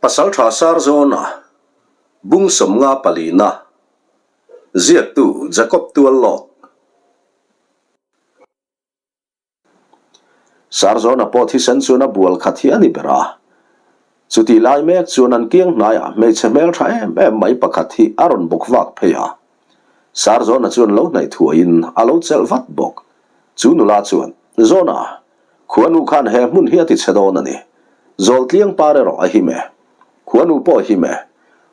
Pasalṭha Sarzawna, Bung 50 palina, Ziaktu Jacob Tuallawt. Sarzawna pawh thisen chuan a bual khat hi a ni ber a. Chutih lai mek chuan an kiang hnaiah hmeichhe hmelṭha em em mai pakhat hi a rawn bawk vak phei a. Sarzawna chuan lo hnaih thuaiin a lo chelh vat bawk. Chu nula chuan, Zawna, Khuanu khan he hmun hi a ti chhe dawn a ni. Zawltliang par erawh a him e. Khuanu pawh a him e.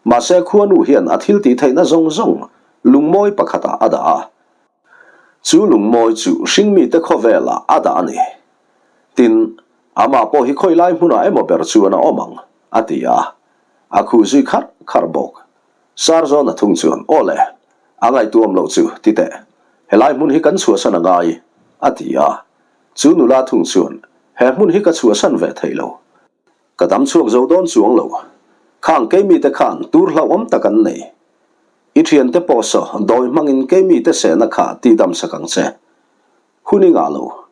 Mahse khuanu hian a thil tih theihna zawng zawng lungmawi pakhatah a dah a. Chu lungmawi chu hringmite khawvelah a dah a ni. Tin, amah pawh hi khawi lai hmunah emaw ber chuan a awm ang, a ti a. A khuh zui kharh kharh bawk. Sarzawna thung chuan, Aw le, a ngaihtuam loh chu, ti teh. Helai hmun hi kan chhuahsan a ngai, a ti a. Chu nula thung chuan, He hmun hi ka chhuahsan ve thei lo. Ka dam chhuak zo dawn chuang lo. Khang keimite khan tur hlauhawm tak an nei. I thiante pawh saw dawi hmangin keimite sehna kha tihdam sak ang che. Hun i ngah lo.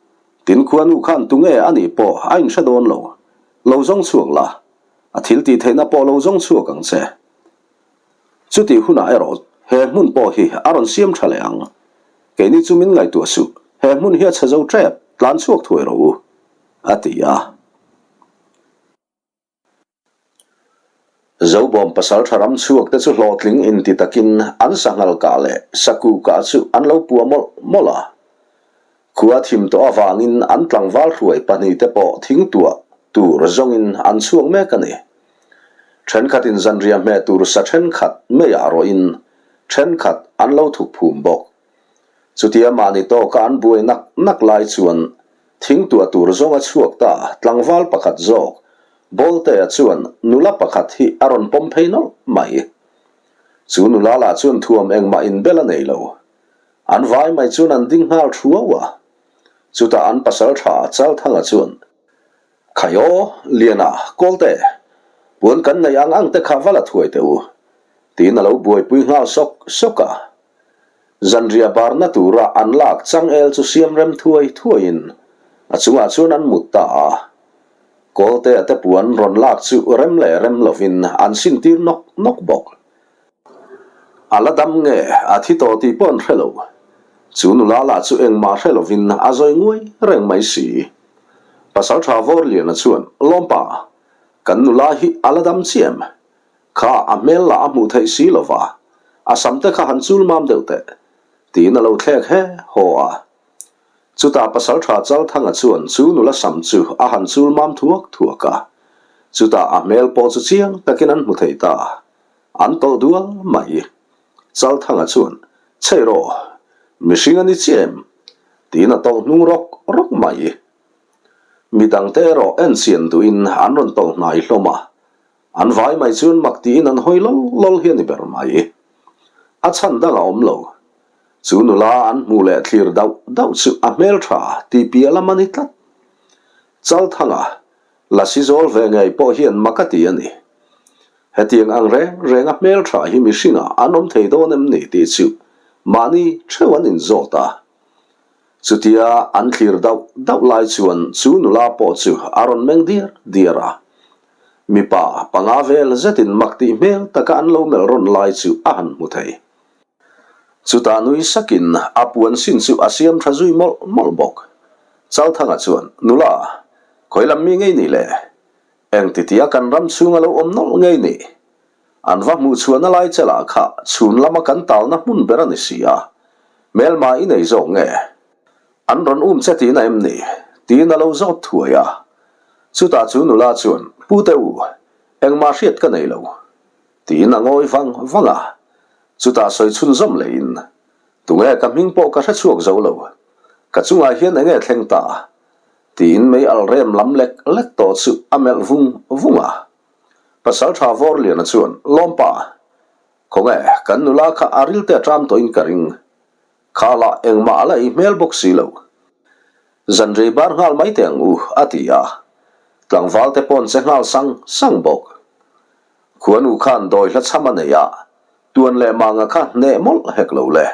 Tin khuanu khan tunge a nih pawh a inhre dawn lo. Lo zawng chhuak la. A thil tih theihna pawh lo zawng chhuak ang che. Chutih hunah erawh he hmun pawh hi a rawn siam tha leh ang. Keini chu min ngaihtuah suh, he hmun hi a chhe zo tep, tlan chhuak thuai rawh u, a ti a. Zobawm pasal tha ram chhuak te chu hlawhtling inti takin an sanghal kah leh saku kah chu an lo pua mawlh mawlh a. Khua thim tawh avangin an tlangval hruai pahnihte pawh thingtuah tur zawngin an chhuak mek a ni. Thenkhatin zanriah hmeh tur sa thenkhat meiah rawhin thenkhat an lo thuk phum bawk. Chutia mahni tawka an buai nak nak lai chuan thingtuah tur zawng a chhuak ta tlangval pakhat zawk Bawltea chuan nula pakhat hi a rawn pawm phei nawlh mai. Chu nula lah chuan thuam engmah inbel a nei lo. An vai mai chuan an ding nghal thuau a. Chutah an pasal tha Chalthanga chuan, Khai aw, Liana, Kawlte, puan kan neih ang ang te kha va la thuai teh u, tiin a lo buaipui nghal sawk sawk a. Zanriah barna tura an lak changel chu siam rem thuai thuaiin a chungah chuan an mut ta a. Kawltea te puan rawn lak chu rem leh rem lovin an sintir nawk nawk bawk. A la dam nge a thi tawh tih pawh an hre lo. Chu nula lah chu engmah hre lovin a zawi nguai reng mai si. Pasalṭha Vawrliana chuan, Lawmpa, kan nula hi a la dam chiah em? Kha a hmel lah a hmuh theih si lova, a sam te kha han chul mam deuh teh, tiin a lo thlek he haw a. Chutah Pasalṭha Chalthanga chuan chu nula sam chu a han chul mam thuak thuak a. Chutah a hmel pawh chu chiang takin an hmu thei ta. An tawlh dual mai. Chalthanga chuan, Chhei rawh, mihring a ni chiah em? Tiin a tawlh hnung rawk rawk mai. Midangte erawh en chian duhin an rawn tawlh hnai hlawm a. An vai mai chuan mak tiin an hawi lawl lawl hi a ni ber mai. A chhan dang a awm lo. Chu nula an hmuh leh thlir dauh dauh chu a hmeltha tih piah lam a ni tlat. Chalthanga, Lasi zawl ve ngei pawh hian mak a ti a ni. Hetiang ang reng reng a hmeltha hi mihringah an awm thei dawn em ni tih chu mahni theuh an inzawt a. Chutia an thlir dauh dauh lai chuan chu nula pawh chu a rawn meng diar diar a. Mipa panga vel zetin mak tih hmel taka an lo melh rawn lai chu a han hmu thei. Chutah nui sakin a puan sin chu a siam tha zui mawlh mawlh bawk. Chalthanga chuan, Nula, khawi lam mi ngei ni le? Eng titia kan ram chhung a lo awm nawlh ngei ni? An va hmuh chhuahna lai che lah kha chhun lama kan talna hmun ber a ni si a, hmelma i nei zawk nge? An rawn um che tihna em ni? Tiin a lo zawt thuai a. Chutah chu nula chuan, Pute u, engmah hriat ka nei lo. Tiin a ngawi vang vang a, chutah sawi chhunzawm leiin, Tunge ka hming pawh ka hre chhuak zo lo, ka chungah hian enge thleng ta? Tiin mei al rem lam lek lek tawh chu a melh vung vung a. Pasalṭha Vawrliana chuan, Lawmpa, khawnge kan nula kha a rilte a ṭam tawhin ka ring. Kha lah engmah a la ei hmel bawk si lo. Zanrei bar nghal mai teh ang u, a ti a. Tlangval te pawn che nghal sang sang bawk. Khuanu khan dawi hla chham a nei a, tuan leh manga kha hneh mawlh hek lo le.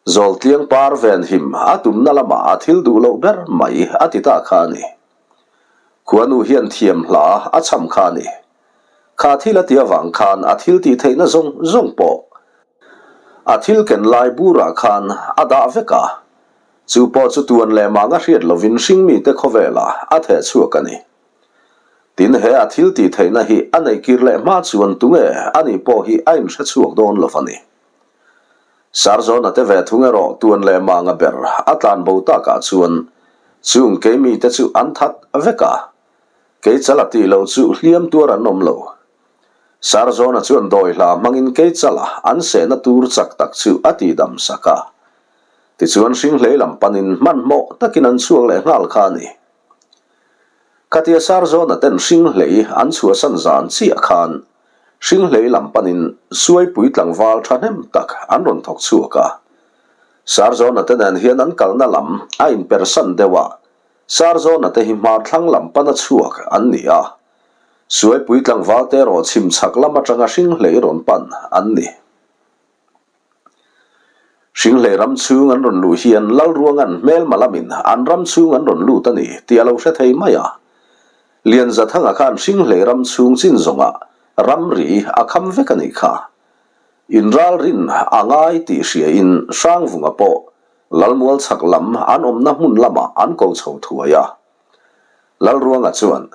Zawltliang par ven him a tumna lamah a thil duh loh ber mai a ti ta kha a ni. Khuanu hian thiam hla a chham kha a ni. Kha thil a ti avang khan a thil tih theihna zawng zawng pawh a thil ken lai burah khan a dah vek a. Chu pawh chu tuan leh manga hriat lovin hringmite khawvelah a theh chhuak a ni. Tin, he a thil tih theihna hi a neih kir leh hma chuan tunge a nih pawh hi a inhre chhuak dawn lo a ni. Sarzawna te ve thung erawh tuan leh manga ber a tlan bo takah chuan chung keimite chu an that vek a, Keichala tih loh chu hliam tuar an awm lo. Sarzawna chuan dawi hla hmangin Keichala an sehna tur chak tak chu a tihdam sak a. Tichuan hringhlei lam panin hmanhmawh takin an chhuak leh nghal kha a ni. Khatia Sarzawna ten hringhlei an chhuahsan zan chiah khan hringhlei lam panin Suaipui tlangval thahnem tak an rawn thawk chhuak a. Sarzawna te nen hian an kalna lam a inpersan deuh a, Sarzawna te hi hmar thlang lam pana chhuak an ni a, Suaipui tlangval te erawh chhim chhak lam atanga hringhlei rawn pan an ni. Hringhlei ram chhung an rawn luh hian Lalruanga'n hmelma lamin an ram chhung an rawn lut a ni tih a lo hre thei mai a. Lianzathanga khan Hringhlei ram chhung chin zawngah ramri a kham vek a nih kha. Inralrin a ngai tih hriain Hrangvunga pawh Lalmual chhak lam an awmna hmun lamah an ko chho thuai a. Lalruanga chuan,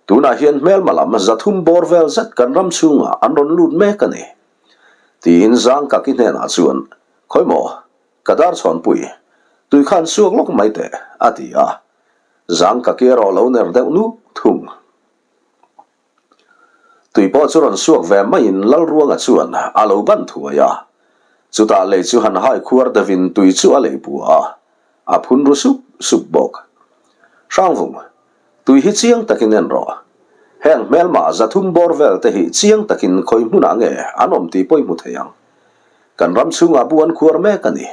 Tunah hian hmelma lam 300 bawr vel zet kan ram chhungah an rawn lut mek a ni. Tiin Zangkaki hnenah chuan, Khawi maw, ka dar chhawnpui, tui khan suak lawk mai teh, a ti a. Zangkaki erawh lo ner deuh nuk thung. Tui pawh chu rawn suak ve maiin Lalruanga chuan a lo ban thuai a. Chutah lei chu han hai khuar deuhin tui chu a lei bua a, a phun ru sup sup bawk. Hrangvung, tui hi chiang takin en rawh. Heng hmelma 300 bawr vel te hi chiang takin khawi hmunah nge an awm tih pawh i hmu thei ang. Kan ram chhungah bu an khuar mek a ni.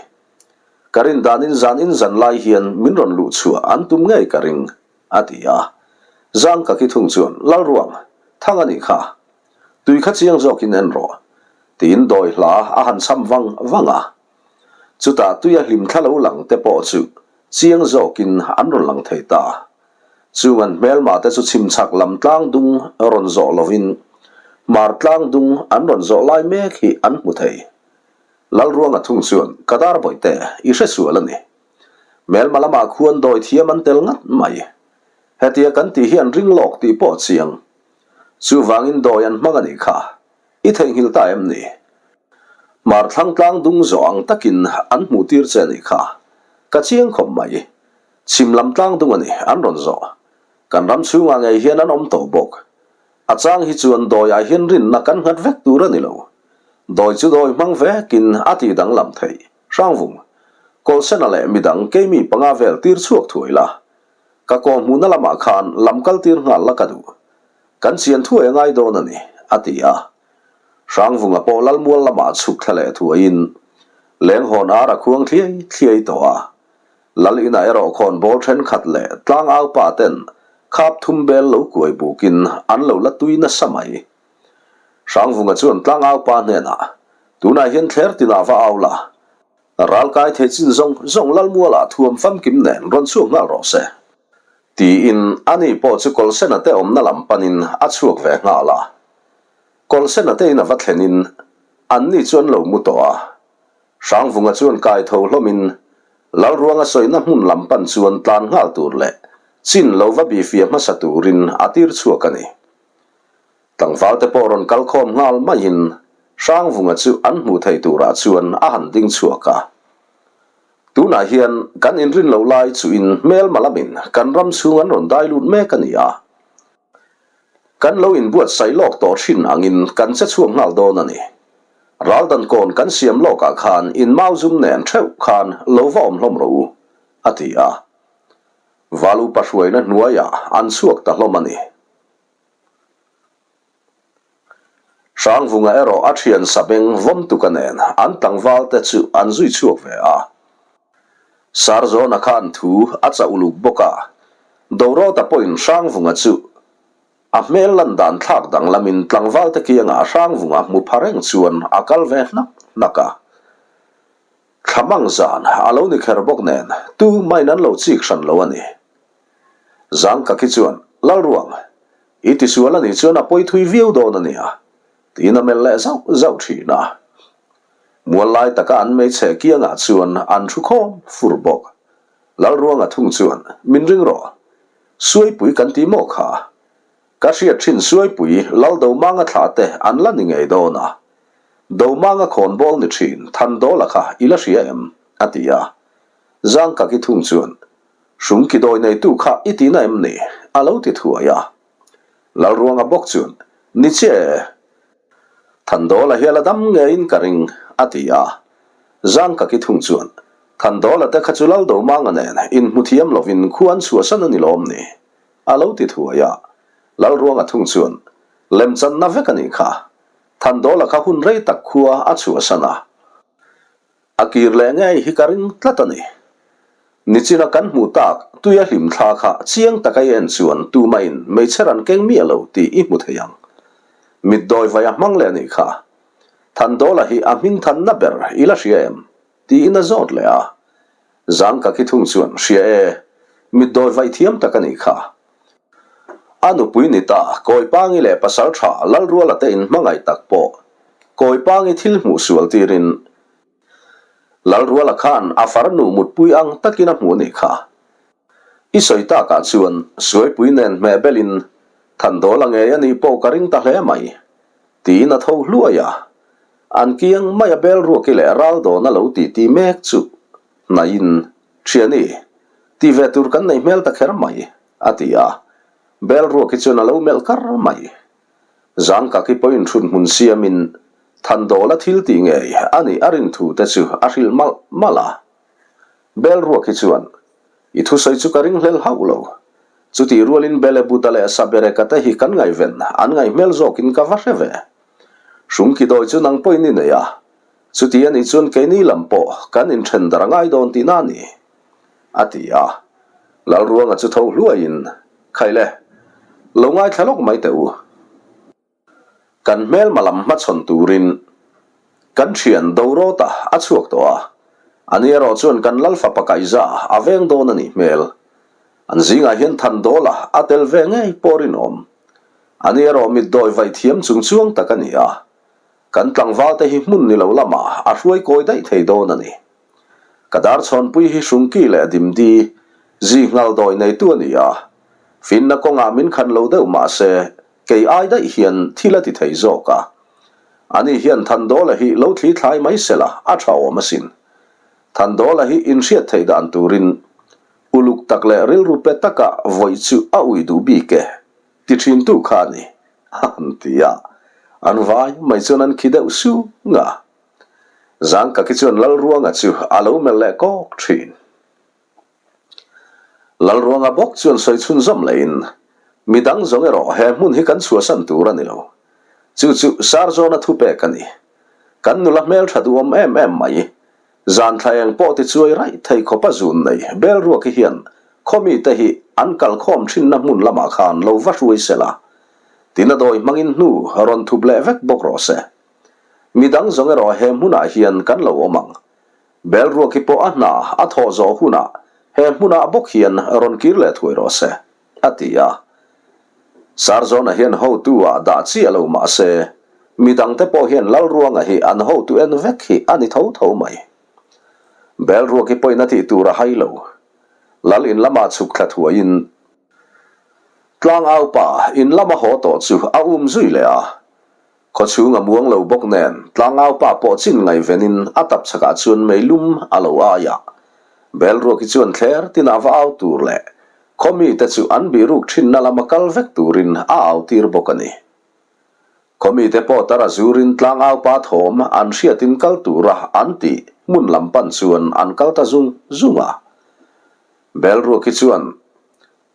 Ka rin danin zan in zan lai hian min rawn luh chhuah an tum ngei ka ring. A ti a. Zang ka ki thung chuan, Lalruang, thang a nih kha. Tui kha chiang zawkin en rawh. Tiin dawi hla a han cham vang vang a. Chutah tui a hlim thla lo lang te pawh chu chiang zawkin an rawn lang thei ta. Chung an hmelma te chu chhim chhak lam tlang dung rawn zawh lovin hmar tlang dung an rawn zawh lai mek hi an hmu thei. Lalruanga thung chuan, Ka dar bawihte, i hre sual a ni. Hmelma lamah khuan dawi thiam an tel ngat mai. Hetia kan tih hian ring lawk tih pawh a chiang. Chuvangin dawi an hmang a nih kha. I theihnghilh ta em ni? Hmar thlang tlang dung zawh ang takin an hmuh tir che a nih kha. Ka chiang khawp mai. Chhim lam tlang dung a ni an rawn zawh. Kan ram chhungah ngei hian an awm tawh bawk. A chang hi chuan dawiah hian rinna kan nghat vek tur a ni lo. Dawi chu dawi hmang vekin a tih danglam theih. Hrangvung, Kawlsena leh midang keimi panga vel tir chhuak thuai la. Ka kaw hmuhna lamah khan lam kal tir nghal la ka duh. Kan chian thuai a ngai dawn a ni, a ti a. Hrangvunga pawh Lalmual lamah chhuk thla leh thuaiin Lenghawn ar a khuang thliai thliai tawh a. Lal inah erawh khawn bawl thenkhat leh tlangau pa ten khap thum bel lo kuai bukin an lo la tui nasa mai. Hrangvunga chuan tlangau pa hnenah, Tunah hian thler tinah va au la, ral kai thei chin zawng zawng Lalmualah thuam famkim nen rawn chhuak nghal rawh se. Tiin ani pawh chu Kawlsena te awmna lam panin a chhuak ve nghal a. Kawlsena te in a va thlenin anni chu an lo mu tawh a. Hrangvunga chuan kai tho hlawmin Lalruanga sawina hmun lam pan chuan tlan nghal tur leh chin lo va bihfiah hmasa turin a tir chhuak a ni. Tlangval te pawh rawn kal khawm nghal maiin Hrangvunga chu an hmuh theih turah chuan a han ding chhuak a. Tunah hian kan inrin loh lai chuin hmelma lamin kan ram chhung an rawn dai lut mek a ni a. Kan lo inbuatsaih lawk tawh thin angin kan che chhuak nghal dawn a ni. Raldan kawn kan siam lawkah khan in mau zum nen theuh khan lo va awm hlawm rawh u, a ti a. Val upa hruaina hnuaiah an chhuak ta hlawm a ni. Hrangvunga erawh a thian sabeng vawmtuka nen an tlangval te chu an zui chhuak ve a. Sarzawna khan thu a chauh uluk bawk a, Dorawta pawhin Hrangvunga chu a hmel lan dan thlak danglamin tlangval te kiangah Hrangvunga hmu pha reng chuan a kal ve hnak hnak a. Thlamang zan a lo ni kher bawk nen tu main an lo chik hran lo a ni. Zangka khi chuan, Lalruang! I tisual a nih chuan a pawi thui viau dawn a nia, tiin a melh leh zauh zauh thin a. Mual lai taka an hmeichhe kiangah chuan an thu khawm fur bawk. Lalruanga thung chuan, Min ring rawh. Suaipui kan ti maw kha? Ka hriat thin Suaipui Lal Domanga thlah te an la ni ngei dawn a. Domanga khawnbawl ni thin Thandawla kha i la hria em? a ti a. Zangkaki thung chuan, Hrumki dawi neitu kha i tihna em ni? a lo ti thuai a. Lalruanga bawk chuan, Ni chiah e. Thandawla hi a la dam ngeiin ka ring, a ti a. Zangkaki thung chuan, Thandawla te kha chu Laldomanga nen inhmu thiam lovin khua an chhuahsan a ni lawm ni? A lo ti thuai a. Lalruanga thung chuan, Lemchanna vek a nih kha. Thandawla kha hun rei tak khua a chhuahsan a. A kir leh ngei hi ka ring tlat a ni. Nichina kan hmuh tak tuia hlim thla kha chiang taka i en chuan tumahin hmeichhe ran keng miah lo tih i hmu thei ang. Mitdawi vai a hmang leh a nih kha. Thandawla hi a hming thanna ber i la hria em? tiin a zawt leh a. Zangkaki thung chuan, Hria e, mitdawi vaih thiam tak a nih kha. A nupui ni ta, Kawipangi leh pasal tha Lalruala te inhmangaih tak pawh Kawipangi thil hmuh sual tirin Lalruala khan a farnu mutpui ang takin a hmuh a nih kha. I sawi takah chuan Suaipui nen hmeh belin Thandawla ngei a nih pawh ka ring ta hle mai, tiin a tho hluai a. An kiang mai a bel ruaki leh ral dawn a lo titi mek chu hnaihin, Thiani, ti ve tur kan nei hmel ta kher mai. A ti a, bel ruak hi chuan a lo melh kar mai. Zangkaki pawhin hrut hmun siamin Thandawla thil tih ngei a nih a rin thu te chu a hrilh malh malh a. Bel ruak hi chuan, I thusawi chu ka ring hlel hauh lo. Chutih rualin Belebuta leh Sabereka te hi kan ngaihven an ngaih hmel zawkin ka va hre ve. Hrumki dawi chu nang pawhin i nei a, chuti a nih chuan keini lam pawh kan inthen dar a ngai dawn tihna a ni. A ti a. Lalruanga chu tho hluaiin, Khaile, lo ngaithla lawk mai teh u. Kan hmelma lam hmachhawn turin kan thian Dorawta a chhuak tawh a, ani erawh chuan kan Lalfapa Kaiza a veng dawn a nih hmel. An zingah hian Thandawla a tel ve ngei pawh rinawm. Ani erawh mitdawi vaih thiam chung chuang tak a ni a, kan tlangvalte hi hmun ni lo lamah a hruai kawi daih thei dawn a ni. Ka dar chhawnpui hi Hrungki leh Dimdi zi nghal dawi neitu a ni a, finna kawngah min khan lo deuh mah se kei ai daih hian thil a ti thei zawk a. Ani hian Thandawla hi lo thli thlai mai sela a tha awm asin. Thandawla hi inhriat theih dan turin uluk tak leh rilru pe taka vawih chu a ui duh bik e ti thintu kha a ni, a han ti a. An vai mai chuan an khi deuh sung a. Zangkaki chuan Lalruanga chu a lo melh leh kawk thin. Lalruanga bawk chuan sawi chhunzawm lehin, Midang zawng erawh he hmun hi kan chhuahsan tur a ni lo. Chu chu Sarzawna thupek a ni. Kan nula hmeltha duhawm em em mai. Zan thla eng pawh ti chuai raih thei khawpa zun nei Belruaki hian khaw mite hi an kalkhawm thinna hmun lamah khan lo va hruai sela. Tina dawi hmangin hnu rawn thup leh vek bawk rawh se. Midang zawng erawh he hmunah hian kan lo awm ang. Bel ruak hi pawh a hna a thawh zawh hunah he hmunah bawk hian rawn kir leh thuai rawh se, a ti a. Sarzawna hian hotu ah dah chiah lo mah se, midangte pawh hian Lalruanga hi an hotu en vek hi a ni tho tho mai. Bel ruak hi pawhin a tih tur a hai lo. Lal in lamah chhuk thla thuaiin Tlangaupa in lama haw tawh chu a um zui leh a. Khawchhung a muang lo bawk nen tlangau pa pawh chin ngaihvenin a tap chhakah chuan meilum a lo ai a. Belruaki chuan thler tinah va au tur leh khaw mite chu an bihruk thinna lama kal vek turin a au tir bawk a ni. Khaw mite pawh tar a zurin tlangau pa thawm an hriatin kal tura an tih hmun lam pan chuan an kal ta zung zung a. Belruaki chuan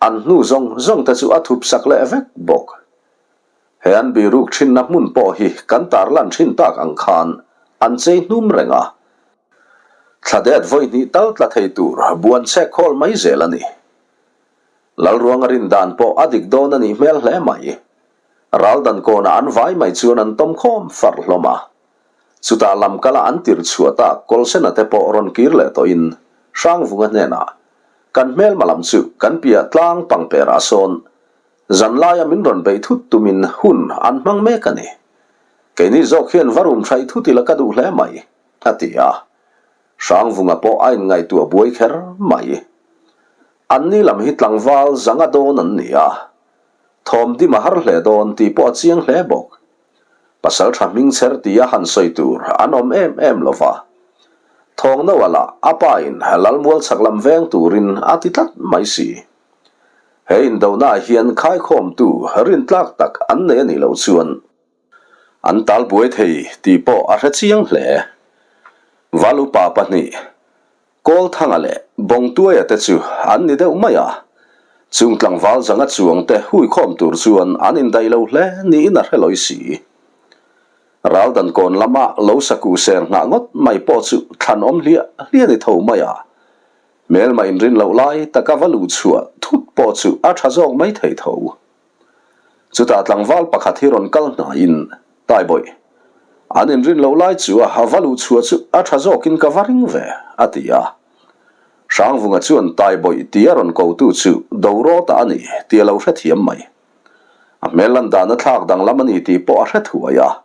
an hnu zawng zawng te chu a thup sak leh vek bawk. He an bihruk thinna hmun pawh hi kan tarlan thin tak ang khan an chei hnum reng a, thla det vawi hnih tal tla thei tur buan chhek khawl mai zel a ni. Lalruanga rin dan pawh a dik dawn a nih hmel hle mai. Raldan kawnah an vai mai chuan an tawm khawm far hlawm a. Chutah lam kala an tir chhuah tak Kawlsena te pawh rawn kir leh tawhin Hrangvunga hnenah, Kan hmelma lam chu kan piah tlang pangperah sawn. Zanlaia min rawn beih thut tumin hun an hmang mek a ni. Keini zawk hian va rum hraih thut ila ka duh hle mai, a ti a. Hrangvunga pawh a inngaihtuah buai kher mai. Anni lam hi tlangval zanga dawn an ni a. Thawm dim a har hle dawn tih pawh a chiang hle bawk. Pasal tha hming chher tia han sawi tur an awm em em lo va. Thawngnoa lah a pa in Lalmual chhak lam veng turin a ti tlat mai si. He indonaah hian khaikhawmtu rintlak tak an nei a nih loh chuan an tal buai thei tih pawh a hre chiang hle. Valupa pahnih Kawlthanga leh Bawngtuaia te chu an ni deuh mai a, chung tlangval zanga chuang te huikhawm tur chuan an indaih lo hle niin a hre lawi si. Raldan kawn lama lo sakuh ser nghah ngawt mai pawh chu thlan awm hliah hliah ni tho mai a, hmelma inrin loh lai taka va luh chhuah thut pawh chu a tha zawk mai thei tho. Chutah tlangval pakhat hi rawn kal hnaiin, Taibawih, an inrin loh lai chu a va luh chhuah chu a tha zawkin ka va ring ve, a ti a. Hrangvunga chuan Taibawih tia rawn kotu chu Dorawta a ni tih a lo hrethiam mai. A hmel lan dan a thlak danglam a ni tih pawh a hre thuai a.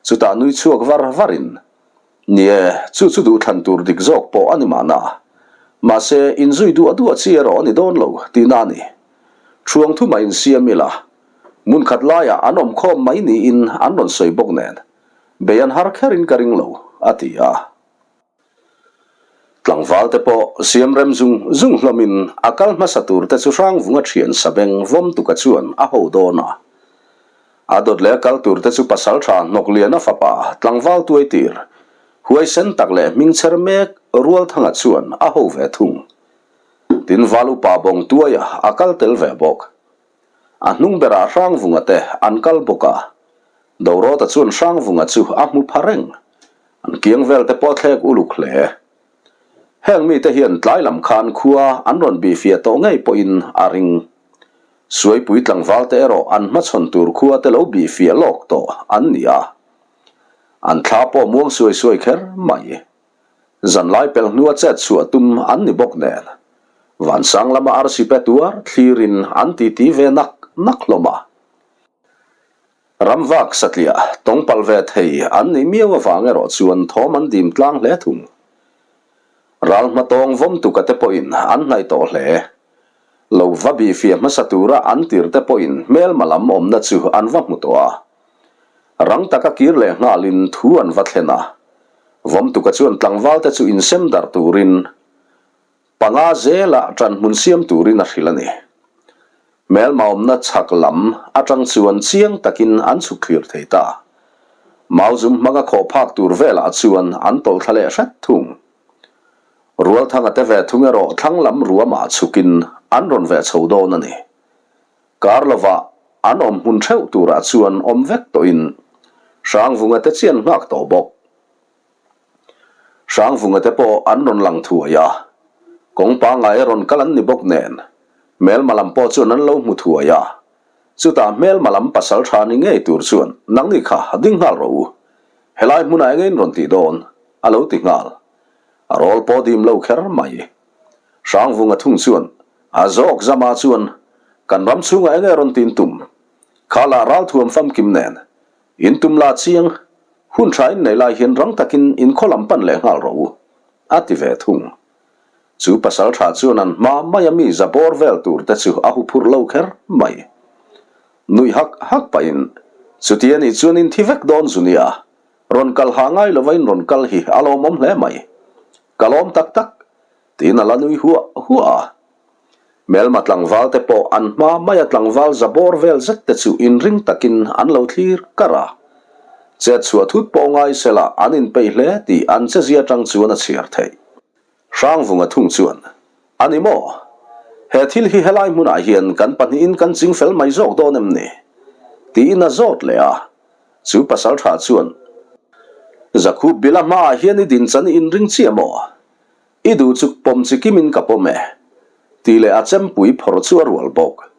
Chutah nui chhuak var varin, Ni e, chu chu duhthlan tur dik zawk pawh a ni mahna. Mahse, inzui duah duah chi erawh a ni dawn lo tihna a ni. Thuang thuma insiam ila, hmun khat laiah an awm khawm mai niin an rawn sawi bawk nen, bei an har kherin ka ring lo, a ti a. Tlangval te pawh siam rem zung zung hlawmin a kal hmasa tur te chu Hrangvunga thian sabeng Vawmtuka chuan a ho dawn a. A dawt leh a kal tur te chu Pasaltha Hnawkliana fapa tlangval tuai tir, huaisen tak leh hmingchher mek Rualthanga chuan a ho ve thung. Tin Val upa bawng tuaia a kal tel ve bawk. A hnung berah Hrangvunga te an kal bawk a. Dorawta chuan Hrangvunga chu a hmu pha reng. An kiang vel te pawh a thlek uluk hle. Heng mite hian tlai lam khan khua an rawn bihfiah tawh ngei pawhin a ring. Suaipui tlangval te erawh an hmachhawn tur khua te lo bihfiah lawk tawh an ni a. An thla pawh muang suai suai kher mai. Zanlai pel hnua chet chhuah tum an ni bawk nen, vansang lama arsi pe tuar thlirin an titi ve nak nak hlawm a. Ramvak satliah tawng palh ve thei an nih miau avang erawh chuan thawm an dim tlang hle thung. Ral hmatawng vawm tuka te pawhin an hnaih tawh hle. Lo va bihfiah hmasa tura an tir te pawhin hmelma lam awmna chu an va hmu tawh a. Rang taka kir leh nghalin thu an va thlen a. Vawmtuka chuan tlangval te chu insem darh turin panga zela ṭan hmun siam turin a hrilh a ni. Hmelma awmna chhak lam aṭang chuan chiang takin an chhuk thlir thei ta. Mauzum hmanga khawh phak tur velah chuan an tawlh thla leh hret thung. Rualthanga te ve thung erawh thlang lam ruamah chhukin an rawn veh chho dawn a ni. Kar lovah an awm hmun theuh turah chuan awm vek tawhin Hrangvunga te chian nghak tawh bawk. Hrangvunga te pawh an rawn lang thuai a, kawng pangngai a rawn kal an ni bawk nen hmelma lam pawh chuan an lo hmu thuai a. Chutah hmelma lam pasal tha ni ngei tur chuan nangni kha ding nghal rawh u, helai hmunah enge in rawn tih dawn? a lo ti nghal. A rawl pawh dim lo kher mai. Hrangvunga thung chuan a zawk zama chuan kan ram chhungah enge rawn tin tum? Kha lah ralthuam famkim nen in tum la chiang, hun tha in nei lai hian rang takin in khaw lam pan leh nghal rawh u, a ti ve thung. Chu pasal tha chuan an hma maia mi za bawr vel tur te chu a huphurh lo kher mai. Nuih hak hak pahin, Chuti anih chuan in thi vek dawn zu nia, Rawn kal ha ngai lova in rawn kal hi a lawmawm hle mai. Ka lawm tak tak, tiin a la nui huah huah a. Hmelma tlangval te pawh an hma maia tlangval za bawr vel zet te chu inring takin an lo thlir kar a. Chet chhuah thut pawh ngai sela an inpeih hle tih an chezia tang chuan a chhiar theih. Hrangvunga thung chuan, A ni maw? He thil hi helai hmunah hian kan pahnihin kan ching fel mai zawk dawn em ni? Tiin a zawt leh a. Chu pasal tha chuan, Zakhup bila hmaah hian i din chan i inring chiah maw? I duh chu pawm chi kimin ka pawm e, tih leh a chempui phawrh chu a rual bawk.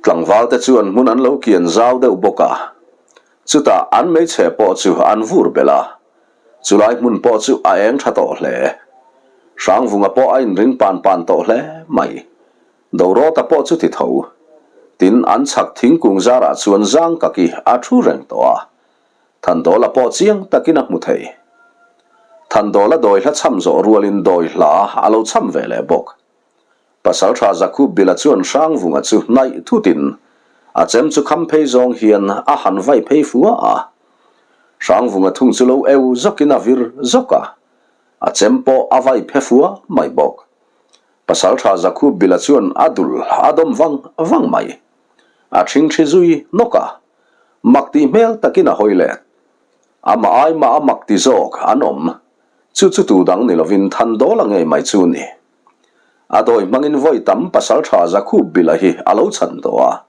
Tlangval te chuan hmun an lo kian zau deuh bawk a, chutah an hmeichhe pawh chu an vur belh a, chulai hmun pawh chu a eng tha tawh hle. Hrangvunga pawh a inring pan pan tawh hle mai. Dorawta pawh chu ti tho. Tin, an chhak thingkung zarah chuan Zangkaki a thu reng tawh a. Thandawla pawh chiang takin a hmu thei. Thandawla dawi hla chham zawh rualin dawi hla a lo chham ve leh bawk. Pasaltha Zakhup Bila chuan Hrangvunga chu hnaih thutin a chem chu kham phei zawng hian a han vai phei fua a. Hrangvunga thung chu lo eu zawkin a vir zawk a, a chem pawh a vai phe fua mai bawk. Pasaltha Zakhup Bila chuan a dul a dawm vang vang mai. A ṭhingṭhi zui nawk a, mak tih hmel takin a hawi let. Amah ai mah a mak ti zawk an awm. Chu chu tu dang ni lovin Thandawla ngei mai chu ni. A dawi hmangin vawi tam pasaltha Zakhup Bila hi a lo chhan tawh a.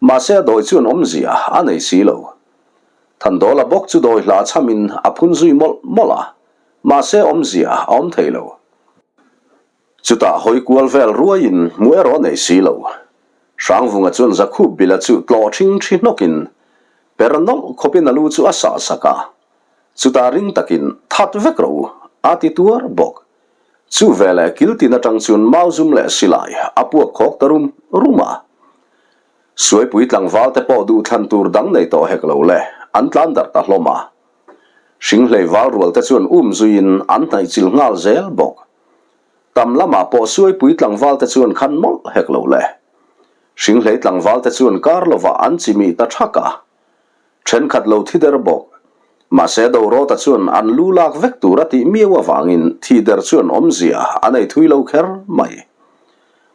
Mahse a dawi chuan awmzia a nei si lo. Thandawla bawk chu dawi hla chhamin a phun zui mawlh mawlh a, mahse awmzia a awm thei lo. Chutah hawi kual vel ruaiin hmu erawh nei si lo. Hrangvunga chuan Zakhup Bila chu tlawh ṭhing ṭhi hnawkin per nawlh khawpin a lu chu a sah sak a. Chutah ring takin, That vek rawh u, a ti tuar bawk. Chu veleh kiltin atang chuan mau zum leh silai a puak khawk ta rum rum a. Suaipui tlangval te pawh duhthlan tur dang nei tawh hek lo le, an tlan darh ta hlawm a. Hringhlei val rual te chuan um zuiin an hnaih chil nghal zel bawk. Tam lamah pawh Suaipui tlangval te chuan khan mawlh hek lo le. Hringhlei tlangval te chuan kar lovah an chimih ta thak a. Thenkhat lo thi der bawk. Mahse Dorawta chuan an lu lak vek tur a tih miau avangin thi der chuan awmzia a nei thui lo kher mai.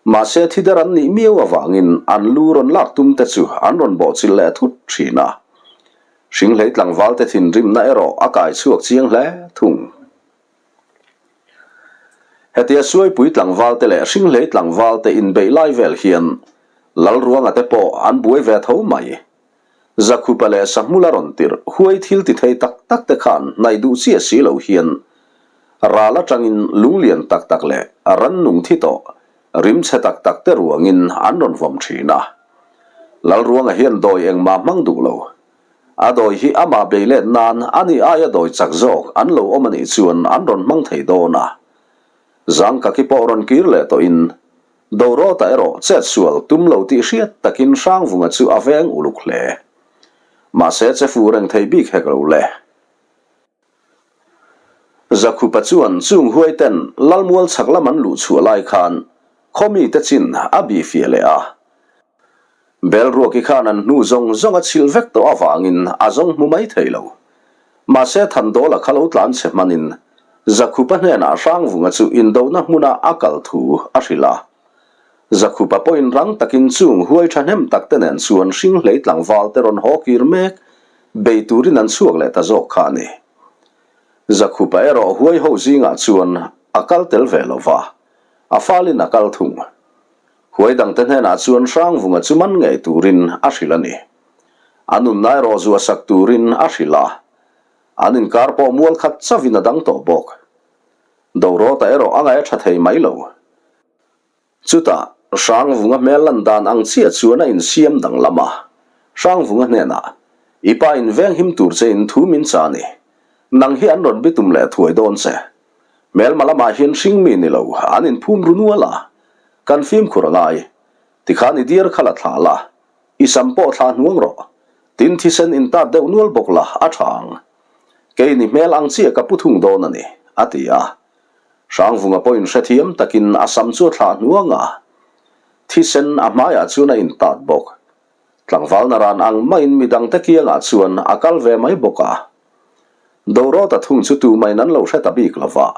Mahse thi der an nih miau avangin an lu rawn lak tum te chu an rawn bawhchilh leh thut thin a. Hringhlei tlangval te thinrimna erawh a kai chhuak chiang hle thung. Hetia Suaipui tlangval te leh Hringhlei tlangval te inbeih lai vel hian Lalruanga te pawh an buai ve tho mai. Zakhupa leh Sahmula rawn tirh huai thil ti thei tak tak te khan hnaih duh chiah si lo hian ral atangin lunglian tak tak leh rannung thi tawh rimchhe tak tak te ruangin an rawn vawm thin a. Lalruanga hian dawi engmah hmang duh lo. A dawi hi amah bei let nan a nih aia dawi chak zawk an lo awm a nih chuan an rawn hmang thei dawn a. Zangkaki pawh rawn kir leh tawhin Dorawta erawh chetsual tum lo tih hriat takin Hrangvunga chu a veng uluk hle. Mahse che fu reng thei bik hek lo le. Zakhupa chuan chung huaiten Lalmual chhak lam an luh chhuah lai khan khaw mite chin a bih fiah leh a. Belruaki khan an hnu zawng zawng a chhilh vek tawh avangin a zawng hmu mai thei lo. Mahse Thandawla kha lo tlan chhe hmanin Zakhupa hnenah Hrangvunga chu indona hmuna a kal thu a hrilh a. Zakhupa pawhin rang takin chung huai thahnem tak te nen chuan hringhlei tlangval te rawn haw kir mek bei turin an chhuak leh ta zawk kha a ni. Zakhupa erawh huai ho zingah chuan a kal tel ve lo va, a falin a kal thung. Huai dangte hnenah chuan Hrangvunga chu man ngei turin a hrilh a ni. A nunna erawh zuah sak turin a hrilh a. An inkar pawh mual khat chauhin a dang tawh bawk. Dorawta erawh a ngaih a tha thei mai lo. Chutah, Hrangvunga hmel lan dan ang chiah chuan a insiam danglam a. Hrangvunga hnenah, I pa in veng him tur che in thu min cha ni. Nang hi an rawn bitum leh thuai dawn che. Hmelma lamah hian hring mi ni lo, an inphum ru nual a. Kan fimkhur a ngai. Tikhan i diar kha la thlah la. I sam pawh thlah hnuang rawh. Tin thisen in tat deuh nual bawk la, a tha ang. Kei ni hmel ang chiah ka pu thung dawn a ni, a ti a. Hrangvunga pawhin hrethiam takin a sam chu a thlah hnuang a. Thisen a hmaiah chuan a intat bawk. Tlangval naran ang maiin midangte kiangah chuan a kal ve mai bawk a. Dorawta thung chu tumain an lo hre ta bik lo va.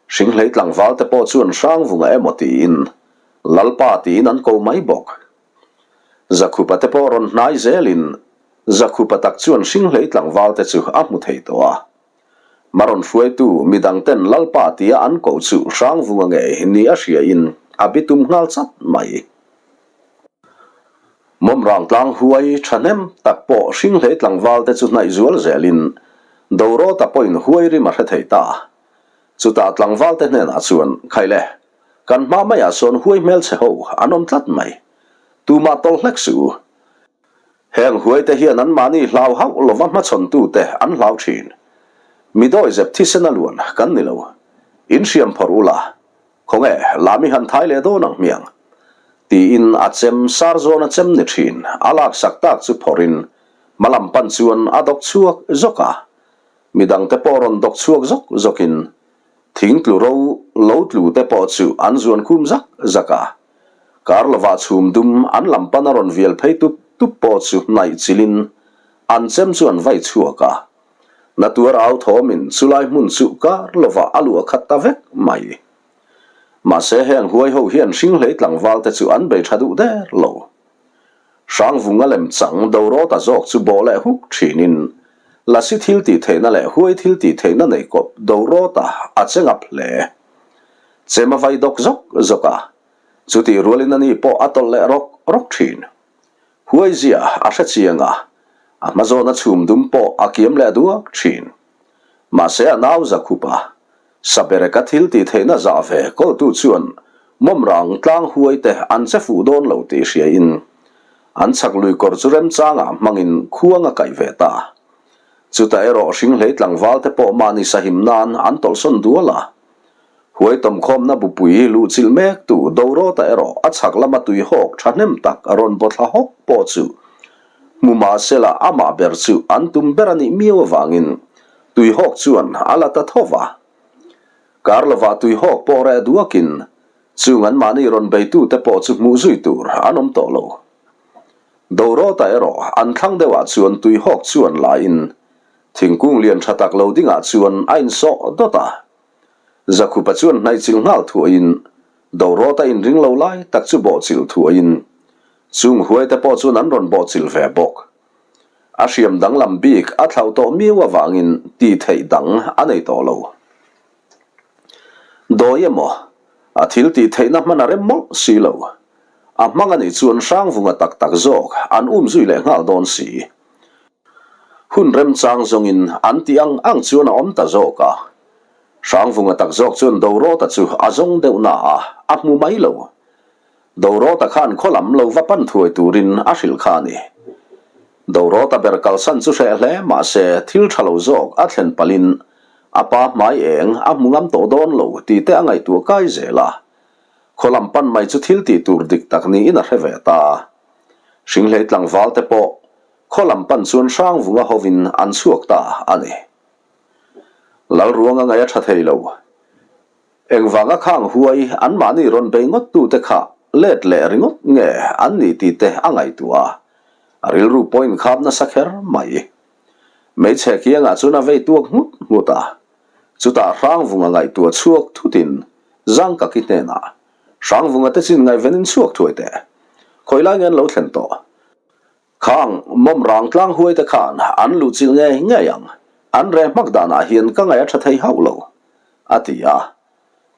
Hringhlei tlangvalte pawh chuan Hrangvunga emaw tiin Lalpa tiin an ko mai bawk. Zakhupa te pawh rawn hnai zelin Zakhupa tak chuan Hringhlei tlangvalte chu a hmu thei tawh a. Hmarawn hruaitu midangten Lalpa tia an koh chu Hrangvunga ngei ni a hriain a bitum nghal chat mai. Mawmrang tlang huai thahnem tak pawh Hringhlei tlangvalte chu hnaih zual zelin Dorawta pawhin huai rim a hre thei ta. Chutah tlangvalte hnenah chuan, Khaile, kan hma maiah sawn huai hmelchhe ho an awm tlat mai. Tumah tawlh hlek suh u. Heng huaite hian anmahni hlau hauh lova hmachhawntute an hlau thin. Mi dawizep thisen a luan kan ni lo. In hriam phawrh ula, khawnge lami han thai leh dawn ang hmiang. Tiin a chem sar zawn a chem ni thin a laksak tak chu phawrhin hma lam pan chuan a dawk chhuak zawk a. Midangte pawh rawn dawk chhuak zawk zawkin thing tlu ro lo tlu te pawh chu an zuan khum zak zak a. Kar lovah chhum dum an lam pan a rawn vial phei tup tup pawh chu hnaih chilhin an chem chu an vai chhuak a. Na tuar au thawmin chulai hmun chu kar lovah a luah khat ta vek mai. Mahse heng huai ho hian hringhlei tlangval te chu an bei tha duh der lo. Hrangvunga lem chang Dorawta zawk chu bawh leh huk thinin Lasi thil tih theihna leh huai thil tih theihna nei kawp Dorawta a che ngap hle. Chem a vai dawk zawk zawk a, chutih rualin ani pawh a tawlh leh rawk rawk thin. Huai zia a hre chiang a, a hmazawna chhum dum pawh a kiam leh duak thin. Mahse a nau za khup a, Sabereka thil tih theihna zah ve kawltu chuan mawmrang tlang huai te an che fuh dawn lo tih hria in an chhak lui kawr chu remchangah hmangin khuang a kaih ve ta. Chutah erawh hringhlei tlangval te pawh mahni sahim nan an tawlhsawn dual a. Huai tawmkhawmna bupui luhchilh mek tu Dorawta erawh a chhak lama tuihawk thahnem tak rawn bawthla hawk pawh chu hmu mahsela amah ber chu an tum ber a nih miau avangin Tuihawk chuan a la ta tho va. Kar lovah tuihawk pawh reh duakin chung anmahni rawn beitute pawh chu hmuh zui tur an awm tawh lo. Dorawta erawh an thlang deuhah chuan tuihawk chuan laiin thingkung lian tha tak lo dingah chuan a insawh dawt a. Zakhupa chuan hnaihchilh nghal thuaiin Dorawta inring lo lai tak chu bawhchilh thuaiin chung huaite pawh chuan an rawn bawhchilh ve bawk. A hriam danglam bik a thlauh tawh miau avangin tih theih dang a nei tawh lo. Dawi emaw, a thil tih theihna hman a rem mawlh si lo. A hmang a nih chuan Hrangvunga tak tak zawk an um zui leh nghal dawn si. Hun remchang zawngin an tih ang ang chuan a awm ta zawk a. Hrangvunga tak zawk chuan Dorawta chu a zawng deuh na a, a hmu mai lo. Dorawta khan khaw lam lo va pan thuai turin a hrilh kha a ni. Dorawta ber kalsan chu hreh hle mahse thil tha lo zawk a thlen palhin a pa hmai eng a hmu ngam tawh dawn lo tih te a ngaihtuah kai zel a. Khaw lam pan mai chu thil tih tur dik tak niin a hre ve ta. Hringhlei tlangval te pawh khaw lam pan chuan Hrangvunga hovin an chhuak ta a ni. Lalruanga ngaih a tha thei lo. Engvanga khang huai anmahni rawn bei ngawt tute kha let leh ringawt nge an nih tih te a ngaihtuah a, a rilru pawh inkhap nasa kher mai. Hmeichhe kiangah chuan a vei tuak nghut nghut a, chutah Hrangvunga ngaihtuah chhuak thutin Zangkaki hnenah, Hrangvunga te chin ngaihvenin chhuak thuai teh. Khawilai nge an lo thlen tawh? Khang mawm rang tlang huai te khan an luhchilh ngei ngei ang, an reh hmak danah hian ka ngaih a tha thei hauh lo, a ti a.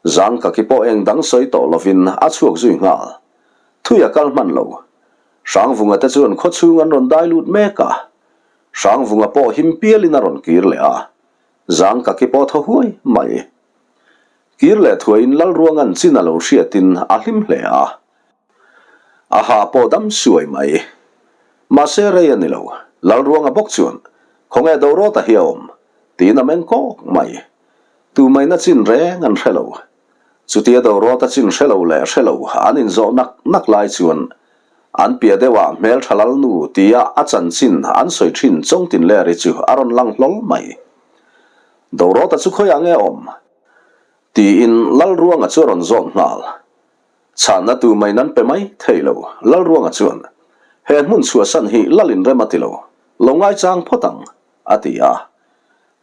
Zang ka ki pawh eng dang sawi tawh lovin a chhuak zui nghal. Thui a kal hman lo. Hrangvunga te chuan khawchhung an rawn dai lut mek a. Hrangvunga pawh him pialin a rawn kir leh a. Zang ka ki pawh thaw huai mai. Kir leh thuaiin Lalruanga'n chin a lo hriatin a hlim hle a. A ha pawh dam suai mai. Mahse rei a ni lo. Lalruanga bawk chuan, Khawnge Dorawta hi a awm? tiin a meng kawk mai. Tumaina chin reng an hre lo. Chutia Dorawta chin hre lo leh hre lo an inzawh nak nak lai chuan an piah deuhah hmeltha Lalnu tia a chanchin an sawi thin Chawngtinleri chu a rawn lang hlawl mai. Dorawta chu khawiah nge a awm? tiin Lalruanga chu a rawn zawt nghal. Chhanna tu mai nan pe mai thei lo, Lalruanga chuan, He hmun chhuahsan hi Lal inrem a ti lo, lo ngaichang phawt ang, a ti a.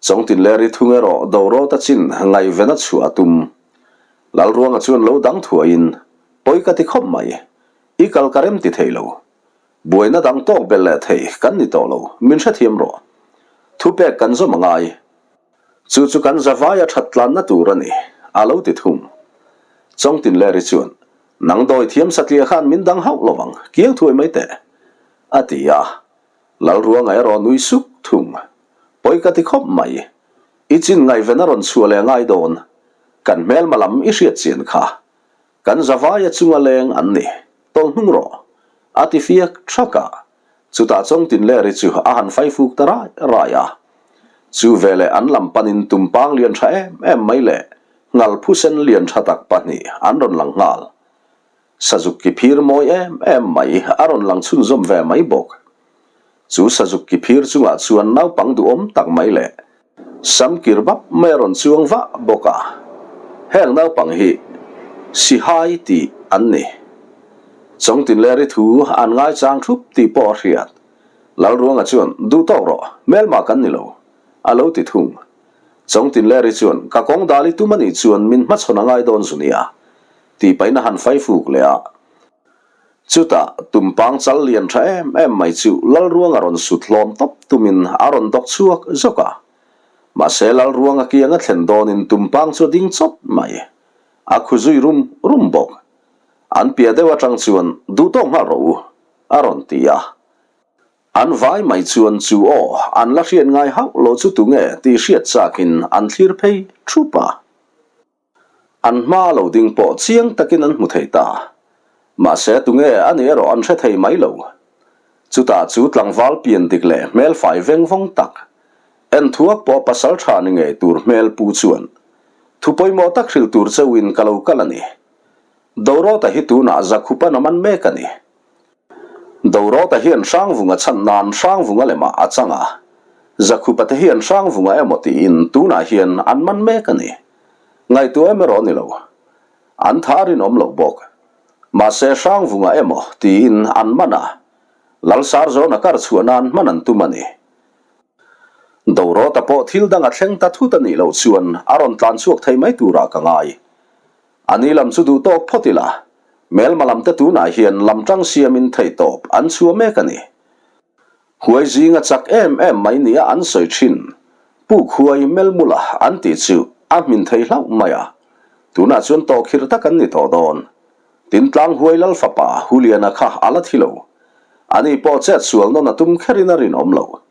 Chawngtinleri thung erawh Dorawta chin ngaihven a chhuah a tum. Lalruanga chuan lo dang thuaiin, Pawi ka ti khawp mai, i kal ka rem ti thei lo. Buaina dang tawk belh leh thei kan ni tawh lo, min hrethiam rawh. Thupek kan zawm a ngai. Chu chu kan zavaia that tlanna tur a ni, a lo ti thung. Chawngtinleri chuan, Nang dawi thiam satliah khan min dang hauh lo ang, kiang thuai mai teh, a ti a. Lalruanga erawh nui suk thung. Pawi ka ti khawp mai. I chin ngaihven a rawn chhuah leh ngai dawn. Kan hmelma lam i hriat chian kha. Kan zavaia chunga leng an ni. Tawlh hnung rawh. A ti fiak thak a. Chutah Chawngtinleri chu a han faifuk ta rai rai a. Chu veleh an lam panin tumpang lian tha em em mai leh ngal phusen lian tha tak pahnih an rawn lang nghal. Sazuk ki phir mawi em em mai a rawn lang chhunzawm ve mai bawk. Chu sazuk ki phir chungah chuan naupang duhawm tak mai leh sam kir bap mai a rawn chuang vah bawk a. Heng naupang hi Sihai tih an ni. Chawngtinleri thu an ngaichang thup tih pawh a hriat. Lalruanga chuan, Duh tawk rawh, hmelma kan ni lo, a lo ti thung. Chawngtinleri chuan, Ka kawng dal i tum a nih chuan min hmachhawn a ngai dawn zu nia, tih pahin a han fai fuk leh a. Chutah, tumpang chal lian tha em em mai chu Lalruanga rawn sut hlawm tawp tumin a rawn dawk chhuak zawk a. Mahse, Lalruanga kianga thlen dawnin tumpang chu a ding chawt mai. A khu zui rum rum bawk. An piah deuh atang chuan, Duh tawk nghal rawh u, a rawn ti a. An vai mai chuan chu aw, an la hriat ngai hauh lo chu tunge tih hriat chakin an thlir phei thup a. An hma lo ding pawh chiang takin an hmu thei ta. Mahse tunge a nih erawh an hre thei mai lo. Chutah chu tlangval pian dik leh hmel fai veng vawng tak, enthuak pawh pasal tha ni ngei tur hmel pu chuan thu pawimawh tak hrilh tur chauhin ka lo kal a ni. Dorota hi tunah Zakhupan a man mek a ni. Dorota hian Hrangvunga chhan nan Hrangvunga lemah a chang a, Zakhupa te hian Hrangvunga emaw tiin tunah hian an man mek a ni. Ngaihtuah em erawh a ni lo. An tha a rinawm lo bawk. Mahse Hrangvunga emaw tiin an man a, Lalsarzawna kar chhuah nan hman an tum a ni. Dorota pawh thil dang a thleng ta thut a nih loh chuan a rawn tlan chhuak thei mai turah ka ngai. A ni lam chu duh tawk phawt ila, Melma lam te tunah hian lam tang siamin theihtawp an chhuah mek a ni. Huai zinga chak em em mai nia an sawi thin, Puk huai Melmula an tih chu a hmin thei hlauh mai a, tunah chuan tawhkhirh tak an ni tawh dawn. Tintlang huai lal fapa Huliana kha a la thi lo. Ani pawh chet sual nawn a tum kherin a rinawm lo.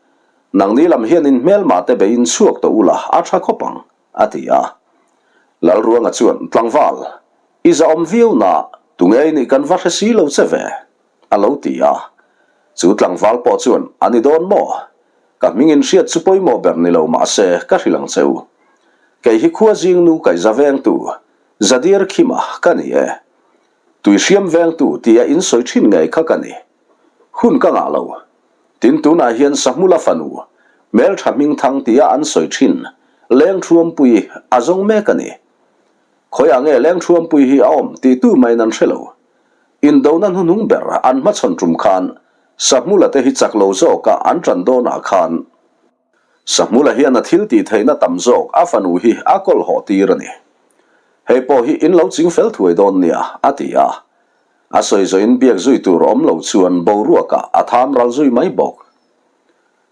Nangni lam hian in hmelma te beiin chhuak tawh ula a tha khawp ang. A ti a. Lalruanga chuan, Tlangval, i zahawm viau na, tunge i nih kan va hre si lo che ve? a lo ti a. Chu tlangval pawh chuan, A ni dawn maw? Ka hming in hriat chu pawimawh ber ni lo mah se ka hrilh ang che u. Kei hi khua zingnu kaihza vengtu, Zadir Khima ka ni e. Tui hriam vengtu tia in sawi thin ngei kha ka ni. Hun ka ngah lo. Tin tunah hian Sahmula fanu, hmeltha hmingthang tia an sawi thin, Lengthuampui a zawng mek a ni. Khawiah nge Lengthuampui hi a awm tih tu maiin an hre lo. Indona hnuhnung ber an hmachhawn tum khan Sahmula te hi chak lo zawka an tan dawnah khan Sahmula hian a thil tih theihna tam zawk a fanu hi a kawlhawh tir a ni. Hei pawh hi in lo ching fel thuai dawn nia, a ti a. A sawi zawhin biak zui tur awm lo chuan boruakah a tham ral zui mai bawk.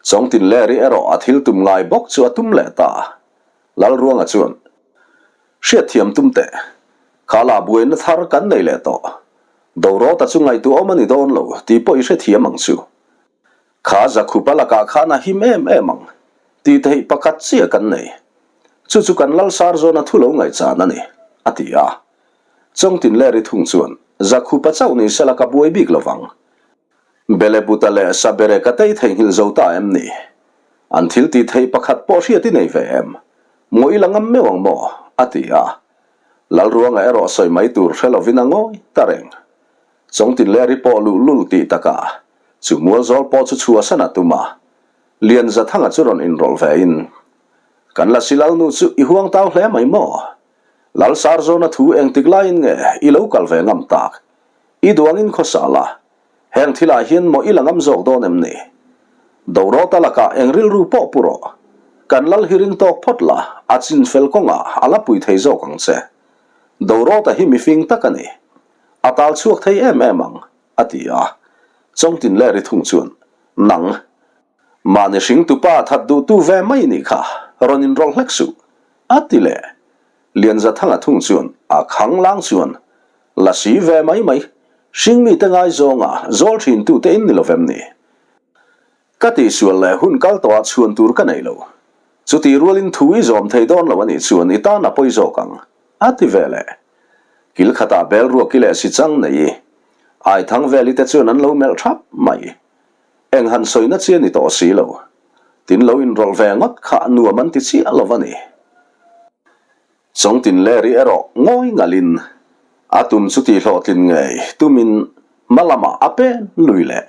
Chawngtinleri erawh a thil tum ngai bawk chu a tum leh ta. Lalruanga chuan, Hriatthiam tum teh. Khala buaina thar kan nei leh tawh. Dorawta chu ngaihtuah awm a ni dawn lo tih pawh i hrethiam ang chu. Kha Zakhupa lakah khan a him em em ang tih theih pakhat chiah kan nei. Chu chu kan Lalsar zawna thu lo ngaihchan a ni, a ti a. Chawngtinleri thung chuan, Zakhupa chauh ni sela ka buai bik lo vang. Belebuta leh Sabere ka tei theihnghilh zo ta em ni? An thil tih theih pakhat pawh hriat i nei ve em? Maw i la ngam meuh ang maw? a ti a. Lalruanga erawh sawi mai tur hre lovin a ngawi ta reng. Chawngtinleri pawh luhlul tih takah chu mualzawl pawh chu chhuahsan a tum a, Lianzathanga chu rawn inrawlh ve in, Kan Lasi Lalnu chu i huang tau hle mai maw? Lalsarzawna thu engtik laiin nge i lo kal ve ngam tak? I duangin khawsa la, heng thilah hian maw i la ngam zawk dawn em ni? Dorawta lakah eng rilru pawh pu rawh, kan lal hi ring tawk phawt la, a chin fel kawngah a la pui thei zawk ang che. Dorawta hi mifing tak a ni. A tal chhuak thei em em ang, a ti a. Chawngtinleri thung chuan, Nang, mahni hringtupa that duhtu ve mai nih kha, rawn inrawlh hlek suh, a ti leh. Lianzathanga thung chuan, A khang lang chuan, la si ve mai mai, hringmite ngaizawnga zawl thintute in ni lovem ni? Ka tihsual leh hun kal tawhah chhuan tur ka nei lo. Chutih rualin thu i zawm thei dawn lo a nih chuan i tan a pawi zawk ang, a ti ve leh. Kil khatah bel ruaki leh si chang nei i Aithang veli te chuan an lo melh thap mai. Eng han sawina chi a ni tawh si lo. Tin lo inrawlh ve ngawt kha nuam an ti chiah lo a ni. Chawngtinleri erawh ngawi ngalhin. A tum chu tihhlawhtlin ngei tumin hma lamah a pen lui leh.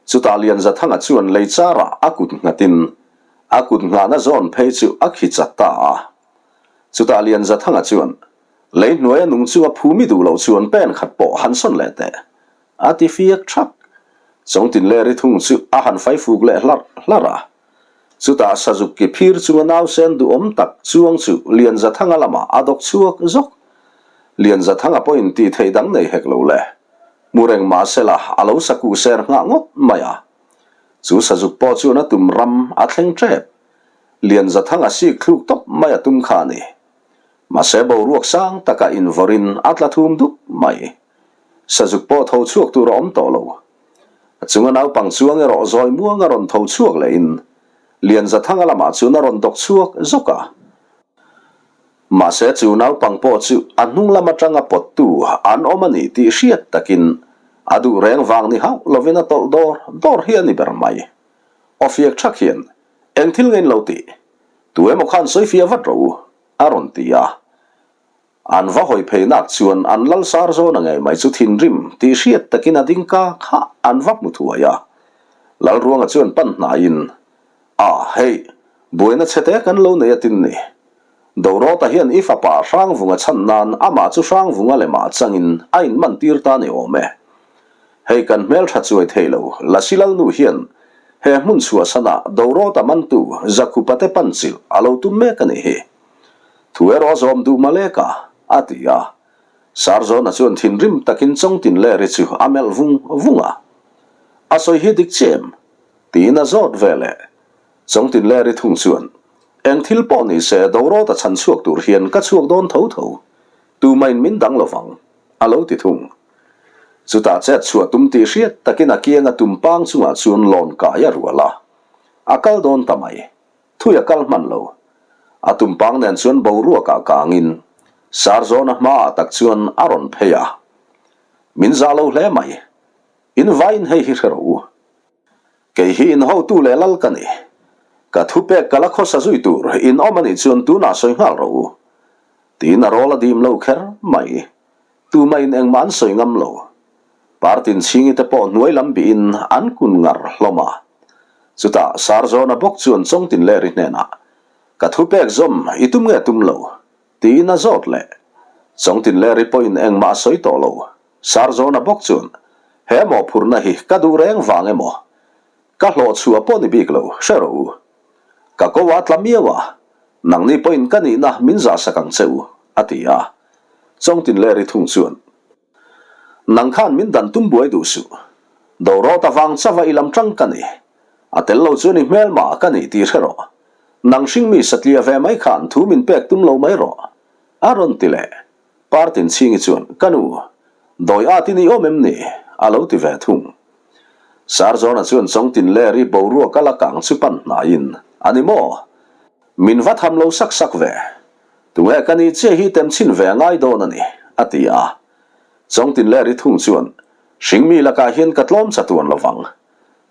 Chutah Lianzathanga chuan lei charah a kut nghatin a kut nghahna zawn phei chu a khi chat ta a. Chutah Lianzathanga chuan, Lei hnuaia nung chunga phumi duh loh chuan pen khat pawh han sawn leh teh, a ti fiak thak. Chawngtinleri thung chu a han faifuk leh hlarh hlarh a. Chutah Sazuk ki phir chunga nausen duhawm tak chuang chu Lianzathanga lamah a dawk chhuak zawk. Lianzathanga pawhin tih theih dang nei hek lo le. Hmu reng mahsela a lo sakuh ser nghah ngawt mai a. Chu Sazuk pawh chuan a tum ram a thleng tep. Lianzathanga sik thluk tawp mai a tum kha a ni. Mahse boruak sang taka invawrin a tla thum dup mai. Sazuk pawh tho chhuak tur a awm tawh lo. A chunga naupang chuang erawh zawi muanga rawn tho chhuak lehin Lianzathanga lamah chuan a rawn dawk chhuak zawk a. Mahse chu naupang pawh chu a hnung lam atanga pawttu an awm a ni tih hriat takin a duh reng vang ni hauh lovin a tawlh dawr dawr hi a ni ber mai. Awfiak thak hian eng thil nge in lo tih? Tu emaw khan sawi fiah vat rawh u, a rawn ti a. An va hawi phei nak chuan an lal sar zawna ngei mai chu thinrim tih hriat takin a ding ka kha an va hmu thuai a. Lalruanga chuan pan hnaiin, A, hei, buaina chhete kan lo nei a tin ni. Dorawta hian i fapa Hrangvunga chhan nan amah chu Hrangvunga lemah changin a inmantir ta ni awm e. Hei kan hmeltha chuai thei lo, Lasi Lalnu hian he hmun chhuahsanah Dorawta mantu Zakhupate panchilh a lo tum mek a nih hi. Thu erawh a zawm duh malek a, a ti a. Sarzawna chuan thinrim takin Chawngtinleri chu a melh vung vung a. A sawi hi dik che em? tiin a zawt ve leh. Chawngtinleri thung chuan, Eng thil pawh ni se Dorawta chhan chhuak tur hian ka chhuak dawn tho tho. Tumain min dang lovang, a lo ti thung. Chutah chet chhuah tum tih hriat takin a kianga tumpang chungah chuan lawn kai a rual a. A kal dawn ta mai. Thui a kal hman lo. A tumpang nen chuan boruakah kangin Sarzawna hmaah tak chuan a rawn phei a. Min zah lo hle mai. In vaiin hei hi hre rawh u. Kei hi in hotu leh lal ka ni. Ka thupek ka la khawsa zui tur in awm a nih chuan tunah sawi nghal rawh u. Tiin a rawl a dim lo kher mai. Tumahin engmah an sawi ngam lo. Partin chhingi te pawh hnuai lam bihin an kun ngar hlawm a. Chutah Sarzawna bawk chuan Chawngtinleri hnenah, Ka thupek zawm i tum nge tum lo? tiin a zawt leh. Chawngtinleri pawhin engmah a sawi tawh lo. Sarzawna bawk chuan, He mawhphurhna hi ka duh reng vang emaw? Ka hlawhchhuah pawh ni bik lo, hre rawh u. Ka ko a tla miau a, nangni pawhin ka nihna min zahsak ang che u, a ti a. Chawngtinleri thung chuan, Nang khan min dan tum buai duh suh. Dorawt avang chauha i lam tang ka ni. A tel lo chuan i hmelma ka ni tih hre rawh. Nang hringmi satliah ve mai khan thu min pek tum lo mai rawh, a rawn ti leh. Partin Chhingi chuan, Ka nu, dawi at i ni awm em ni? a lo ti ve thung. Sarzawna chuan Chawngtinleri boruak a la kang chu pan hnaiin, A ni maw? Min va tham lo sak sak ve. Tunge ka ni chiah hi tem chhin ve a ngai dawn a ni, a ti a. Chawngtinleri thung chuan, Hringmi lakah hian ka tlawm chatuan lo vang,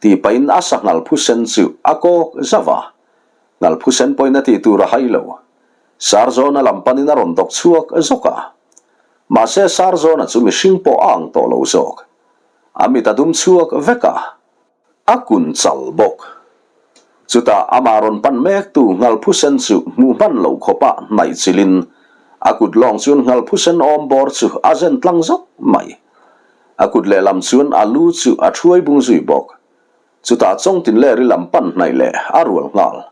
tih pahin a sa ngal phusen chu a kawk zauh a. Ngal phusen pawhin a tih tur a hai lo. Sarzawna lam panin a rawn dawk chhuak zawk a. Mahse Sarzawna chu mihring pawh a ang tawh lo zawk. A mit a dum chhuak vek a, a kun chal bawk. Chutah amah rawn pan mektu Nghalphusen chu hmuh hman loh khawpa hnaih chilin a kut lawng chuan Nghalphusen awm bawr chu a zen tlang zawk mai. A kut lehlam chuan a lu chu a thuai bung zui bawk. Chutah Chawngtinleri lam pan hnaih leh a rual nghal.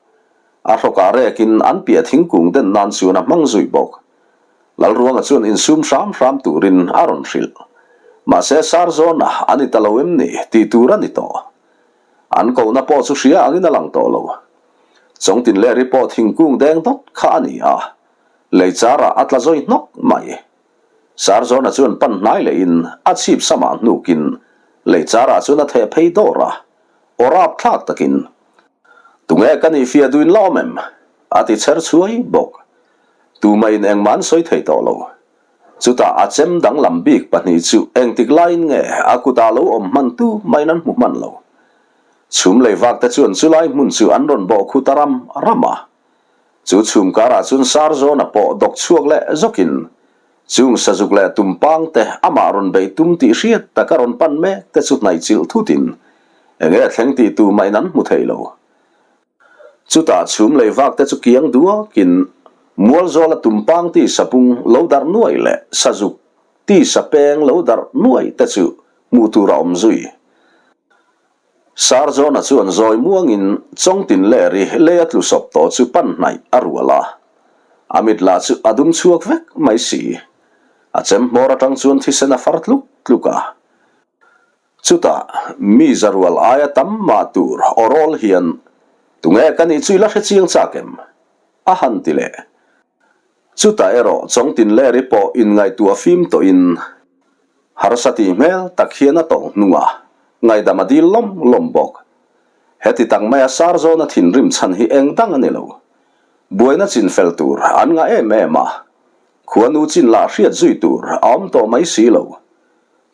A hrawkah rekin an piah thingkung den nan chuan a hmang zui bawk. Lalruanga chuan insum hram hram turin a rawn hrilh. Mahse Sarzawna a ni ta lo em ni tih tur a ni tawh. An kohna pawh chu hria angin a lang tawh lo. Chawngtinleri pawh thingkung deng dawt kha a ni a, lei charah a tla zawi hnawk mai. Sarzawna chuan pan hnai lehin a chhip samah hnukin lei charah chuan a theh phei dawr a, aw rap thlak takin, Tunge ka nih fiah duin la awm em? a ti chher chhuai bawk. Tumahin engmah an sawi thei tawh lo. Chutah a chem danglam bik pahnih chu engtik laiin nge a kutah lo awm hman tu mahin an hmu hman lo. Chhum lei vak te chuan chulai hmun chu an rawn bawh khu ta ram ram a. Chu chhum karah chuan Sarzawna pawh dawk chhuak leh zawkin. Chung sazuk leh tumpang te amah rawn beih tum tih hriat taka rawn pan mek te chu hnaihchilh thutin enge thleng tih tumahin an hmu thei lo. Chutah chhum lei vak te chu kiang duakin Mualzawla tumpang ti sapung lo darh nuai leh sazuk ti sapeng lo darh nuai te chu hmuh tur a awm zui. Sarzawna chuan zawi muangin Chawngtin Leri lei a tlu sawp tawh chu pan hnaih a rual a. A mit lah chu a dum chhuak vek mai si. A chem hmawr atang chuan thisen a far tluk tluk a. Chutah mi za rual aia tam mah tur aw rawl hian, Tunge ka nih chu i la hre chiang chak em? a han ti leh. Chutah erawh Chawngtin Leri pawh inngaihtuah fim tawhin harsa tih hmel tak hian a tawng hnung a, ngaihdam a dil lawm lawm bawk. Heti tak maia Sarzawna thinrim chhan hi eng dang a ni lo. Buaina chin fel tur an ngah em em a, khuanu chin lah hriat zui tur a awm tawh mai si lo.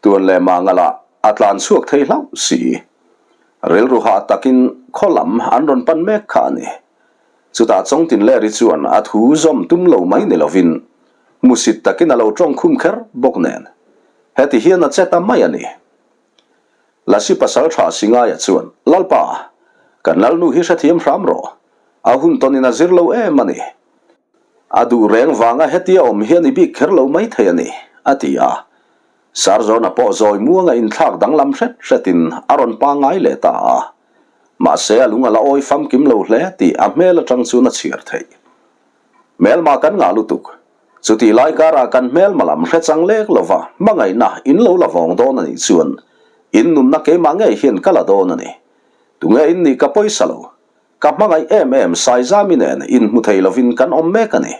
Tuan leh Mangalah a tlan chhuak thei hlauh si. Rilru hah takin khaw lam an rawn pan mek kha a ni. Chutah Chawngtinleri chuan a thu zawm tum lo mai ni lovin hmusit takin a lo tawng khum kher bawk nen heti hian a che ta mai a ni. Lasi pasal tha Singaia chuan, Lalpa, kan Lalnu hi hrethiam hram rawh, a hun tawnin a zir lo em a ni. A duh reng vanga hetia awm hian i bik kher lo mai thei a ni, a ti a. Sarzawna pawh zawi muanga inthlak danglam hret hretin a rawn pangngai leh ta a. Mahse a lung a la awi famkim lo hle tih a hmel atang chuan a chhiar theih. Hmelma kan ngah lutuk. Chutih lai karah kan hmelma lam hre chang lek lova hmangaihna in lo la vawng dawn a nih chuan in nunna keimah ngei hian ka la dawn a ni. Tunge in nih ka pawisa lo. Ka hmangaih em em Saizami nen inhmu thei lovin kan awm mek a ni.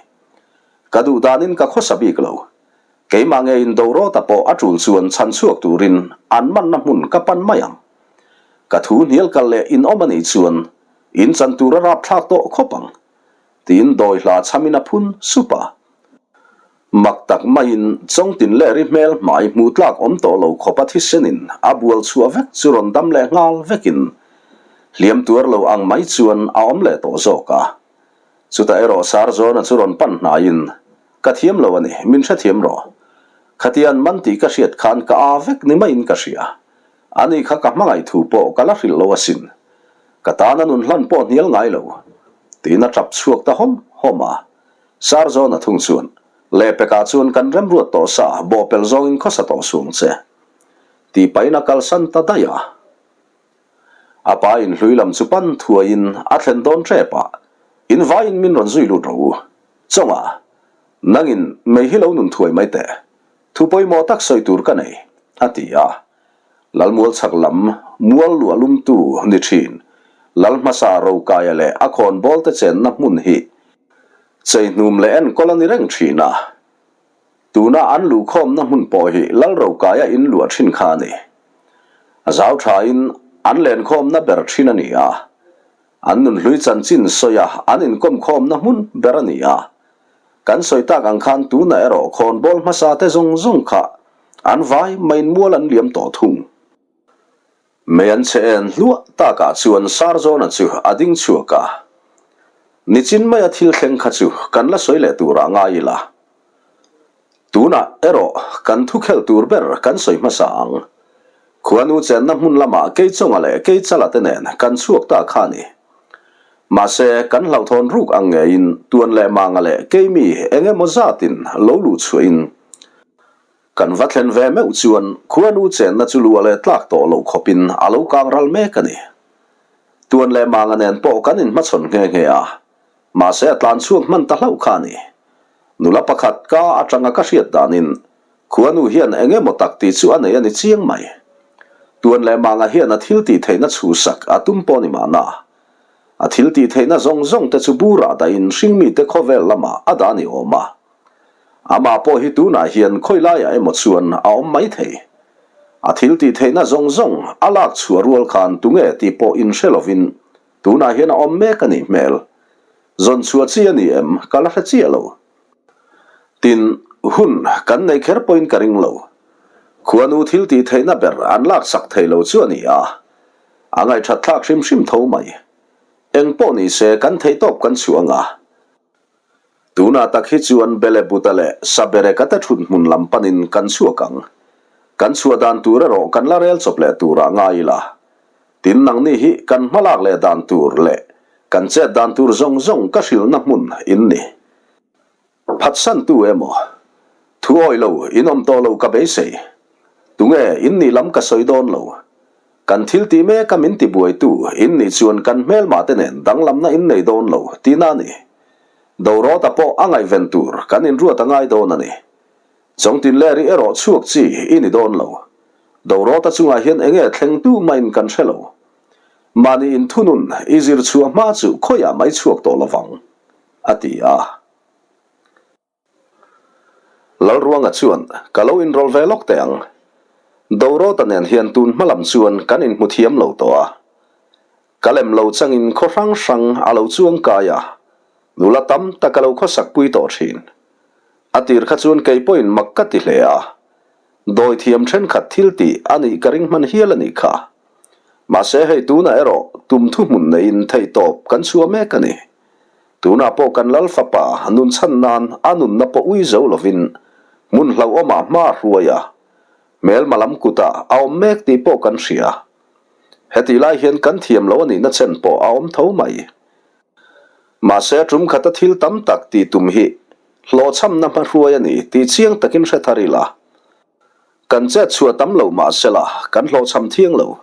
Ka duh danin ka khawsa bik lo. Keimah nge in Dorawta pawh a tul chuan chhan chhuak turin an manna hmun ka pan mai ang. Ka thu hnial kal leh in awm a nih chuan in chan tur a rapthlak tawh khawp ang, tiin dawi hla chhamin a phun sup a. Mak tak maiin Chawngtin leh ri hmel hmai hmu tlak awm tawh lo khawp a thisenin a bual chhuah vek chu rawn dam leh nghal vekin hliam tuar lo ang mai chuan a awm leh tawh zawk a. Chutah erawh Sarzawna chu rawn pan hnaiin Ka thiam lo a ni, min hrethiam rawh. Khatia an man tih ka hriat khan ka aa vek ni maiin ka hria. Ani kha ka hmangaih thu pawh ka la hrilh lo asin. Ka tan a nun hlan pawh hnial ngai lo. Tiin a tap chhuak ta hawm hawm a. Sarzawna thung chuan, Lehpekah chuan kan remruat tawh sa, bawhpelh zawngin khawsa tawh suang che. Tih pahin a kalsan ta daih a. A pa in hlui lam chu pan thuaiin a thlen dawn tep a, In vaiin min rawn zui lut rawh u. Chawnga, nangin mei hi lo nun thuai mai teh. Thu pawimawh tak sawi tur ka nei, a ti a. Lalmual chhak lam mual luah lumtu ni thin, Lal hmasa Rokaia leh a khawnbawl te chenna hmun hi cheihnum leh enkawl a ni reng thin a. Tuna an luhkhawmna hmun pawh hi Lal Rokaia in luah thin kha a ni. A zau thain an lenkhawmna ber thin a ni a. An nunhlui chanchin sawi a, an inkawmkhawmna hmun ber a ni a. Kan sawi tak ang khan tunah erawh khawnbawl hmasa te zawng zawng kha an vai maiin mual an liam tawh thung. Mei an che en hluah takah chuan Sarzawna chu a ding chhuak a. Nichin maia thil thleng kha chu kan la sawi leh turah ngai ila. Tunah erawh kan thu khelh tur ber kan sawi hmasa ang. Khuanu chenna hmun lamah Keichawnga leh Keichala te nen kan chhuak ta kha a ni. Mahse, kan hlauhthawn ruk ang ngeiin Tuan leh Manga leh Keimi eng emaw zatin lo luh chhuahin kan va thlen ve meuh chuan khuanu chenna chu luah leh tlak tawh loh khawpin a lo kang ral mek a ni. Tuan leh Manga nen pawh kan inhmachhawn nghe nghe a, Mahse a tlan chhuak hman ta hlauh kha a ni. Nula pakhat ka atanga ka hriat danin khuanu hian eng emaw tak tih chu a nei a ni chiang mai. Tuan leh Manga hian a thil tih theihna chhuhsak a tum pawh ni mahna. A thil tih theihna zawng zawng te chu burah dahin hringmite khawvel lamah a dah ni awm a. Amah pawh hi tunah hian khawi laiah emaw chuan a awm mai thei. A thil tih theihna zawng zawng a lak chhuah rual khan tunge tih pawh inhre lovin Tunah hian a awm mek a nih hmel. Zawn chhuah chi a ni em? Ka la hre chiah lo. Tin, hun kan nei kher pawhin ka ring lo. Khuanu thil tih theihna ber an laksak thei lo chu a ni a. A ngaihthat thlak hrim hrim tho mai. Eng pawh ni se kan theihtawp kan chhuah ang a. Tunah tak hi chuan Belebuta leh Sabereka te thut hmun lam panin kan chhuak ang. Kan chhuah dan tur erawh kan la rel chawp leh turah ngai ila. Tin nangni hi kan hmalak leh dan tur leh kan chet dan tur zawng zawng ka hrilhna hmun in ni. Phatsantu emaw? Thu awih lo, in awm tawh lo ka beisei. Tunge in nih lam ka sawi dawn lo. Kan thil tih mek a min ti buaitu in nih chuan kan hmelmah te nen danglamna in nei dawn lo tihna a ni. Dorawta pawh a ngaihven tur kan inruat a ngai dawn a ni. Chawngtinleri erawh chhuak chi i ni dawn lo. Dorawta chungah hian enge thleng tu mahin kan hre lo. Mahni inthunun i zir chhuah hma chu khawiah mai chhuak tawh lovang, a ti a. Lalruanga chuan, Ka lo inrawlh ve lawk teh ang. Dorawta nen hian tun hma lam chuan kan inhmu thiam lo tawh a. Ka lem lo changin khaw hrang hrang a lo chuang kai a, nula tam tak a lo khawsak pui tawh thin. A tir kha chuan kei pawhin mak ka ti hle a, dawi thiam thenkhat thil tih a nih ka ring hman hial a nih kha. Mahse hei tunah erawh tum thuhmun neiin theihtawp kan chhuah mek a ni. Tunah pawh kan Lal fapa nun chhan nan a nunna pawh ui zo lovin hmun hlauhawmah hma a hruai a, hmelma lam kutah a awm mek tih pawh kan hria. Hetih lai hian kan thiam lo a nihna chen pawh a awm tho mai. Mahse tum khata thil tam tak tih tum hi hlawhchhamna hmahruai a ni tih chiang takin hre thar ila. Kan chet chhuah tam lo mahsela kan hlawhchham thiang lo.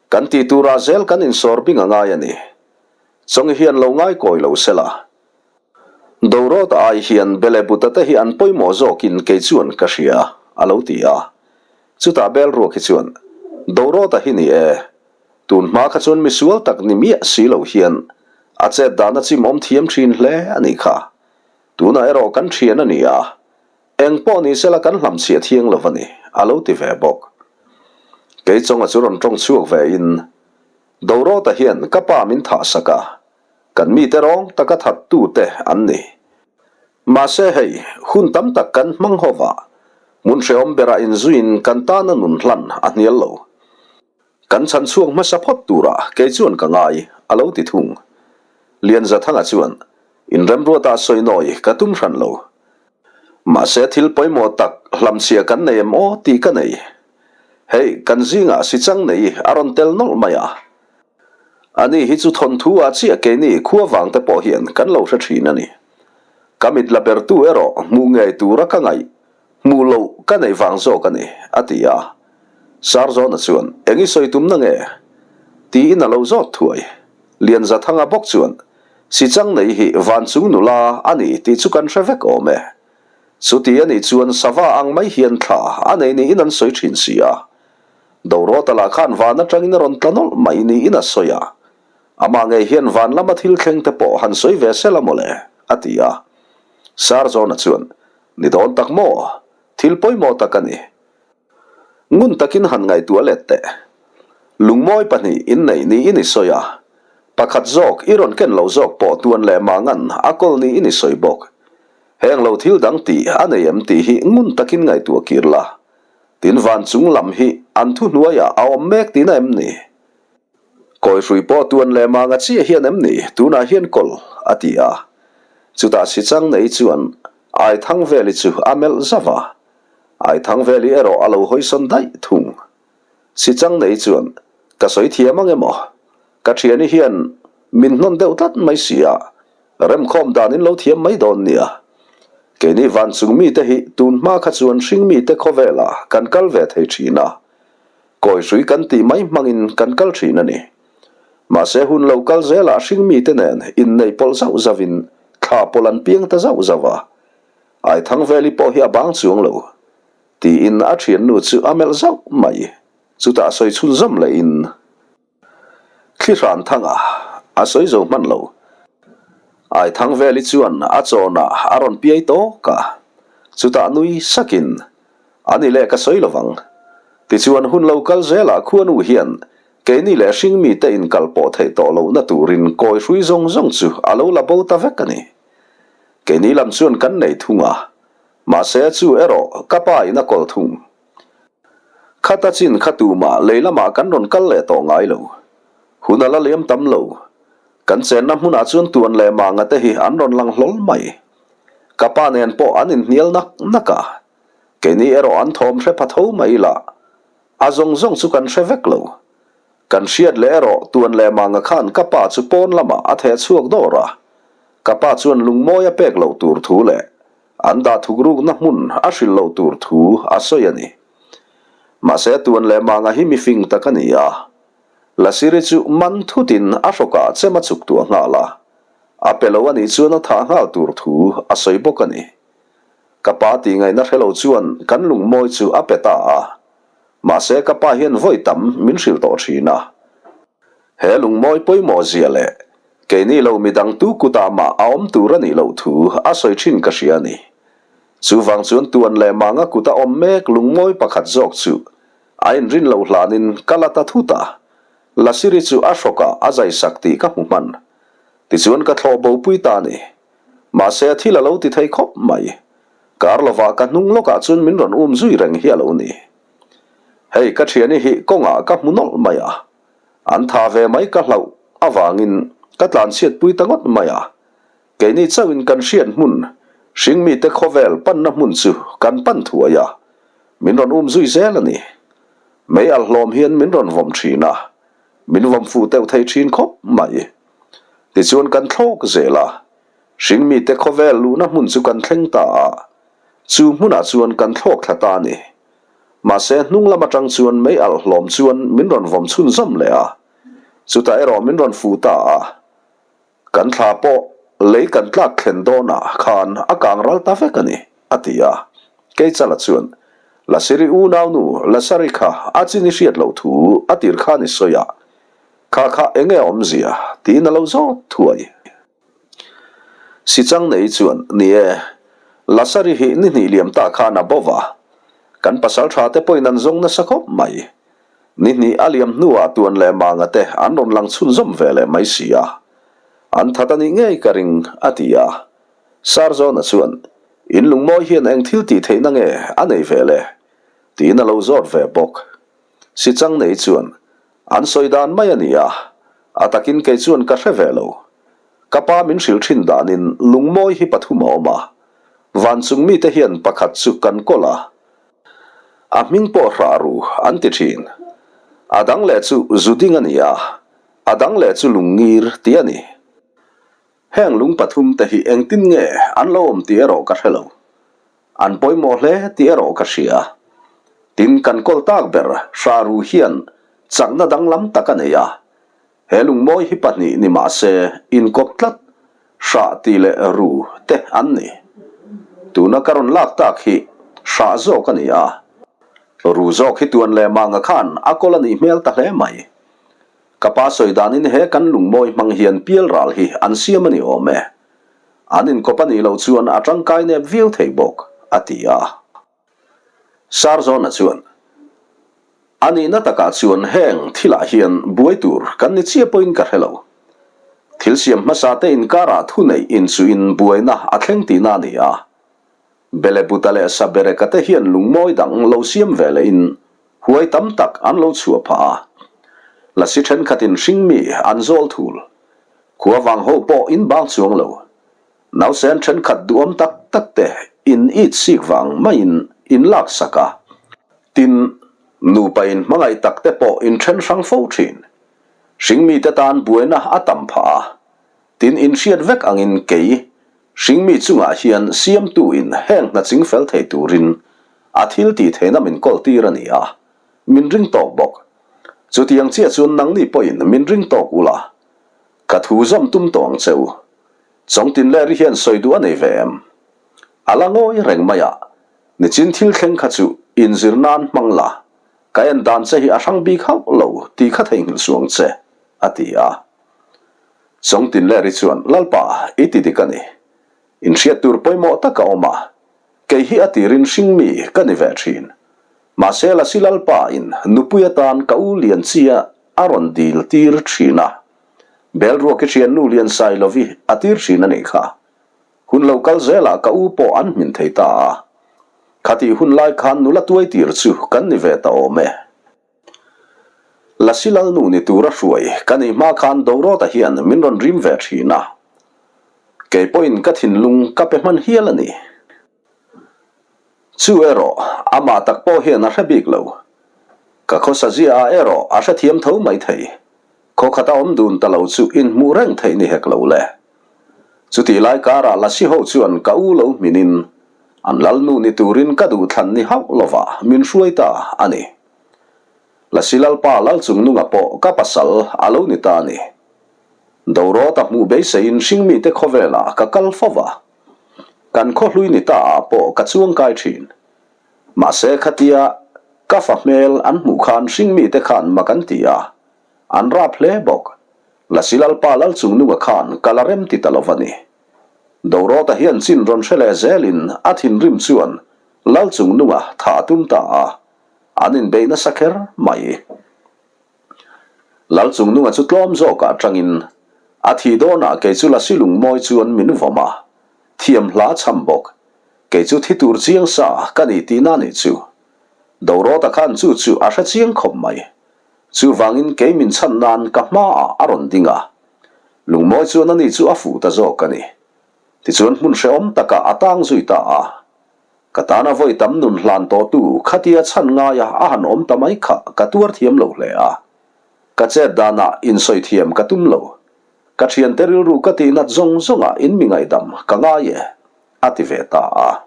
Kan tih turah zel kan insawr bing a ngai a ni. Chawng hian lo ngai kawi lo sela. Dorawt ai hian Belebuta te hi an pawimawh zawkin kei chuan ka hria, a lo ti a. Chutah Belruak hi chuan, Dorawta hi ni e. Tun hma kha chuan misual tak ni miah si lo hian a chet dan a chimawm thiam thin hle a nih kha. Tunah erawh kan thian a ni a, eng pawh ni sela kan hlamchhiah thiang lo a ni, a lo ti ve bawk. Kei chawnga chu rawn tawng chhuak ve in, Dorawta hian ka pa min thah sak a, kan mite rawng taka that tute an ni. Mahse hei, hun tam tak kan hmang ho va, hmun hrehawm berah inzuiin kan tana nun hlan a hnial lo. Kan chhan chhuak hmasa phawt turah kei chuan ka ngai, a lo ti thung. Lianzathanga chuan, Inremruatah sawi nawi ka tum hran lo. Mahse thil pawimawh tak hlamchhia kan nei em aw tih ka nei. Hei, kan zingah sichang nei a rawn tel nawlh mai a. Ani hi chu thawnthu ah chiah keini khua vang te pawh hian kan lo hre thin a ni. Ka mit la bertu erawh hmuh ngei tura ka ngaih, hmuh loh ka neih vang zawk a ni, a ti a. Sarzawna chuan, Eng i sawi tumna nge? tiin a lo zawt thuai. Lianzathanga bawk chuan, Sichang nei hi van chung nula a ni tih chu kan hre vek awm e. Chuti a nih chuan sava ang mai hian thla a nei niin an sawi thin si a. Dorawta lah khan van atangin a rawn tla nawlh mai niin a sawi a. Amah ngei hian van lama thil thleng te pawh han sawi ve sela mawle, a ti a. Sarzawna chuan, Ni dawn tak maw? Thil pawimawh tak a ni. Ngun takin han ngaihtuah let teh. Lungmawi pahnih inneih niin i sawi a, pakhat zawk i rawn ken loh zawk pawh tuan leh mangan a kawl niin i sawi bawk. Heng lo thil dang tih a nei em tih hi ngun takin ngaihtuah kir la. Tin van chung lam hi an thuhnuaiah a awm mek tihna em ni? Kawihrui pawh tuan leh manga chiah hian em ni tunah hian kawl a ti a. Chutah sichang nei chuan Aithangveli chu a melh zauh a. Aithangveli erawh a lo hawisawn daih thung. Sichang nei chuan, Ka sawi thiam ang emaw? Ka thiani hian min hnawn deuh tlat mai si a, remkhawm dan in lo thiam mai dawn nia. Keini van chung mite hi tun hma kha chuan hring mite khawvelah kan kal ve thei thin a, kawihrui kan tih mai hmangin kan kal thin a ni. Mahse hun lo kal zelah hring mite nen inneih pawlh zauh zauhin thla pawlh an piang ta zauh zauh a, Aithangveli pawh hi a bang chuang lo, tiin a thiannu chu a melh zauh mai. Chutah sawi chhunzawm lehin thli hran thanga a sawi zo hman lo. Aithangveli chuan a chawnah a rawn piai tawk a, chutah nui sakin, A ni leh ka sawi lovang. Tichuan hun lo kal zelah khuanu hian keini leh hringmite inkal pawh theih tawh lohna turin kawi hrui zawng zawng chu a lo la bo ta vek a ni. Keini lam chuan kan nei thung a, mahse chu erawh ka pa in a kawl thung. Khata chin kha tumah lei lamah kan rawn kal leh tawh ngai lo. Hun a la liam tam lo. Kan chenna hmunah chuan tuan leh manga te hi an rawn lang hlawl mai. Ka pa nen pawh an inhnial nak nak a, keini erawh an thawm hre pha tho mai ila, a zawng zawng chu kan hre vek lo. Kan hriat leh erawh tuan leh manga khan ka pa chu pawn lamah a theh chhuak dawr a, ka pa chuan lungmawi a pek loh tur thu leh an dah thukrukna hmun a hrilh loh tur thu a sawi a ni. Mahse tuan leh manga hi mifing tak a ni a, Lasiri chu man thutin a hrawkah chem a chuk tuah nghal a, a pe lo a nih chuan a thah nghal tur thu a sawi bawk a ni. Ka pa tih ngaihna hre lo chuan kan lungmawi chu a pe ta a, mahse ka pa hian vawi tam min hrilh tawh thin a. He lungmawi pawimawh zia leh keini lo midang tu kutah mah a awm tur a nih loh thu a sawi thin ka hria a ni. Chuvang chuan tuan leh manga kuta awm mek lungmawi pakhat zawk chu A inrin loh hlanin ka la ta thut a, Lasiri chu a hrawkah a zai sak tih ka hmu hman. Tichuan ka thlawh bopui ta a ni. Mahse thil a lo ti thei khawp mai. Kar lovah ka hnung lawkah chuan min rawn um zui reng hi a lo ni. Hei ka thiani hi kawngah ka hmu nawlh mai a. An tha ve mai ka hlauh avangin ka tlanchhiat pui ta ngawt mai a. Keini chauhin kan hriat hmun, hringmite khawvel panna hmun chu kan pan thuai a, min rawn um zui zel a ni. Mei alh hlawm hian min rawn vawm thin a, min vawm fuh teuh thei thin khawp mai. Tichuan kan thlawk zel a, hringmite khawvel luhna hmun chu kan thleng ta a, chu hmunah chuan kan thlawk thla ta a ni. Mahse hnung lam atang chuan mei alh hlawm chuan min rawn vawm chhunzawm leh a, chutah erawh min rawn fuh ta a. Kan thla pawh lei kan tlak thlen dawnah khan a kang ral ta vek a ni, a ti a. Keichala chuan, Lasiri unaunu Lasari kha a chin i hriat loh thu a tir khan i sawi a, kha kha eng nge awmzia? tiin a lo zawt thuai. Sichang nei chuan, Ni e, Lasari hi ni hnih liam ta khan a bo va, kan pasal tha te pawhin an zawng nasa khawp mai. Ni hnih a liam hnuah Tuan leh Manga te an rawn lang chhunzawm ve leh mai si a. An that a nih ngei ka ring, a ti a. Sarzawna chuan, In lungmawi hian eng thil tih theihna nge a nei ve le? tiin a lo zawt ve bawk. Sichang nei chuan, An sawi dan mai a ni a, a takin kei chuan ka hre ve lo. Ka pa min hrilh thin danin lungmawi hi pathum a awm a, van chung mite hian pakhat chu kan kawl a, A hming pawh hrah ru an ti thin. A dang leh chu zu ding a ni a, a dang leh chu lung ngir tih a ni. Heng lung pathum te hi engtin nge an lo awm tih erawh ka hre lo. An pawimawh hle tih erawh ka hria. Tin, kan kawl tak ber hrah ru hian chakna danglam tak a nei a, He lungmawi hi pahnih ni mah se inkawp tlat, hrah tih leh ru te an ni. Tuna ka rawn lak tak hi hrah zawk a ni a, ru zawk hi tuan leh manga khan a kawl a nih hmel ta hle mai. Ka pa sawi danin he kan lungmawi hmang hian pial ral hi an siam a ni awm e. An inkawp a nih loh chuan a tangkai nep viau thei bawk, a ti a. Sarzawna chuan, A nihna takah chuan heng thilah hian buai tur kan ni chiah pawhin ka hre lo. Thil siam hmasa te inkarah thuneih inchuhin buaina a thleng tihna a ni a. Belebuta leh Sabereka te hian lungmawi dang lo siam ve lehin huai tam tak an lo chhuah phah a. Lasi thenkhatin hringmi an zawl thul. Khua vang ho pawh in bang chuang lo. Nausen thenkhat duhawm tak tak te in it sik vang maiin in lak sak a, tin, nupa in hmangaih tak te pawh in then hrang fo thin. Hringmi te tan buaina a tam phah a, tin in hriat vek angin kei hringmi chungah hian siamtu in heng hna ching fel thei turin a thil tih theihna min kawl tir a ni a, min ring tawk bawk. Chutiang chiah chuan nangni pawhin min ring tawk ula, ka thu zawm tum tawh ang che u. Chawngtinleri hian sawi duh a nei ve em? A la ngawi reng mai a, nichin thil thleng kha chu inzir nan hmang la, ka en dan che hi a hrang bik hauh lo tih kha theihnghilh suang che, a ti a. Chawngtinleri chuan, Lalpa, i ti dik a ni. Inhriat tur pawimawh tak a awm a, kei hi a tirin hringmi ka ni ve thin. Mahse Lasi Lalpa in nupui atan ka u Lianchia a rawn dil tir thin a, Belruak i thiannu Liansailovi a tir thin a nih kha. Hun lo kal zelah ka u pawh an hmin thei ta a. Khatih hun lai khan nula tuai tir chu kan ni ve ta awm e. Lasi Lalnu ni tura hruai ka nih hma khan Dorawta hian min rawn rim ve thin a. Kei pawhin ka thinlung ka pe hman hial a ni. Chu erawh amah tak pawh hian a hre bik lo. Ka khawsa ziaah erawh a hrethiam tho mai thei. Khaw khata awm dun ta lo chu inhmuh reng theih ni hek lo le. Chutih lai karah Lasi ho chuan ka u lo hminin an lalnu ni turin ka duhthlan ni hauh lovah min hruai ta a ni. Lasi Lalpa Lalchungnunga pawh ka pasal a lo ni ta a ni. Dorawta hmuh beiseiin hringmite khawvelah ka kal fo va. Kan khawhlui ni ta ah pawh ka chuangkai thin. Mahse khatia ka fa hmel an hmuh khan hringmite khan mak an ti a, an rap hle bawk. Lasi Lalpa Lalchungnunga khan ka la rem ti ta lo va ni. Dorawta hian chin rawn hre leh zelin a thinrim chuan Lalchungnunga tha a tum ta a, an inbeih nasa kher mai. Lalchungnunga chu tlawm zawkah atangin a thi dawnah kei chu Lasi lungmawi chuan min vawm a, thiam hla chham bawk. Kei chu thi tur chiang sa ka ni tihna nih chu. Dorawta khan chu chu a hre chiang khawp mai. Chuvangin kei min chhan nan ka hmaah a rawn ding a. Lungmawi chuan ani chu a fuh ta zawk a ni. Tichuan hmun hrehawm takah a tang zui ta a. Ka tana vawi tam nun hlan tawhtu khatia chhan ngaia a han awm ta mai kha ka tuar thiam lo hle a. Ka chet danah insawi thiam ka tum lo. Ka thiante rilru ka tihnat zawng zawngah in mi ngaihdam ka ngai e, a ti ve ta a.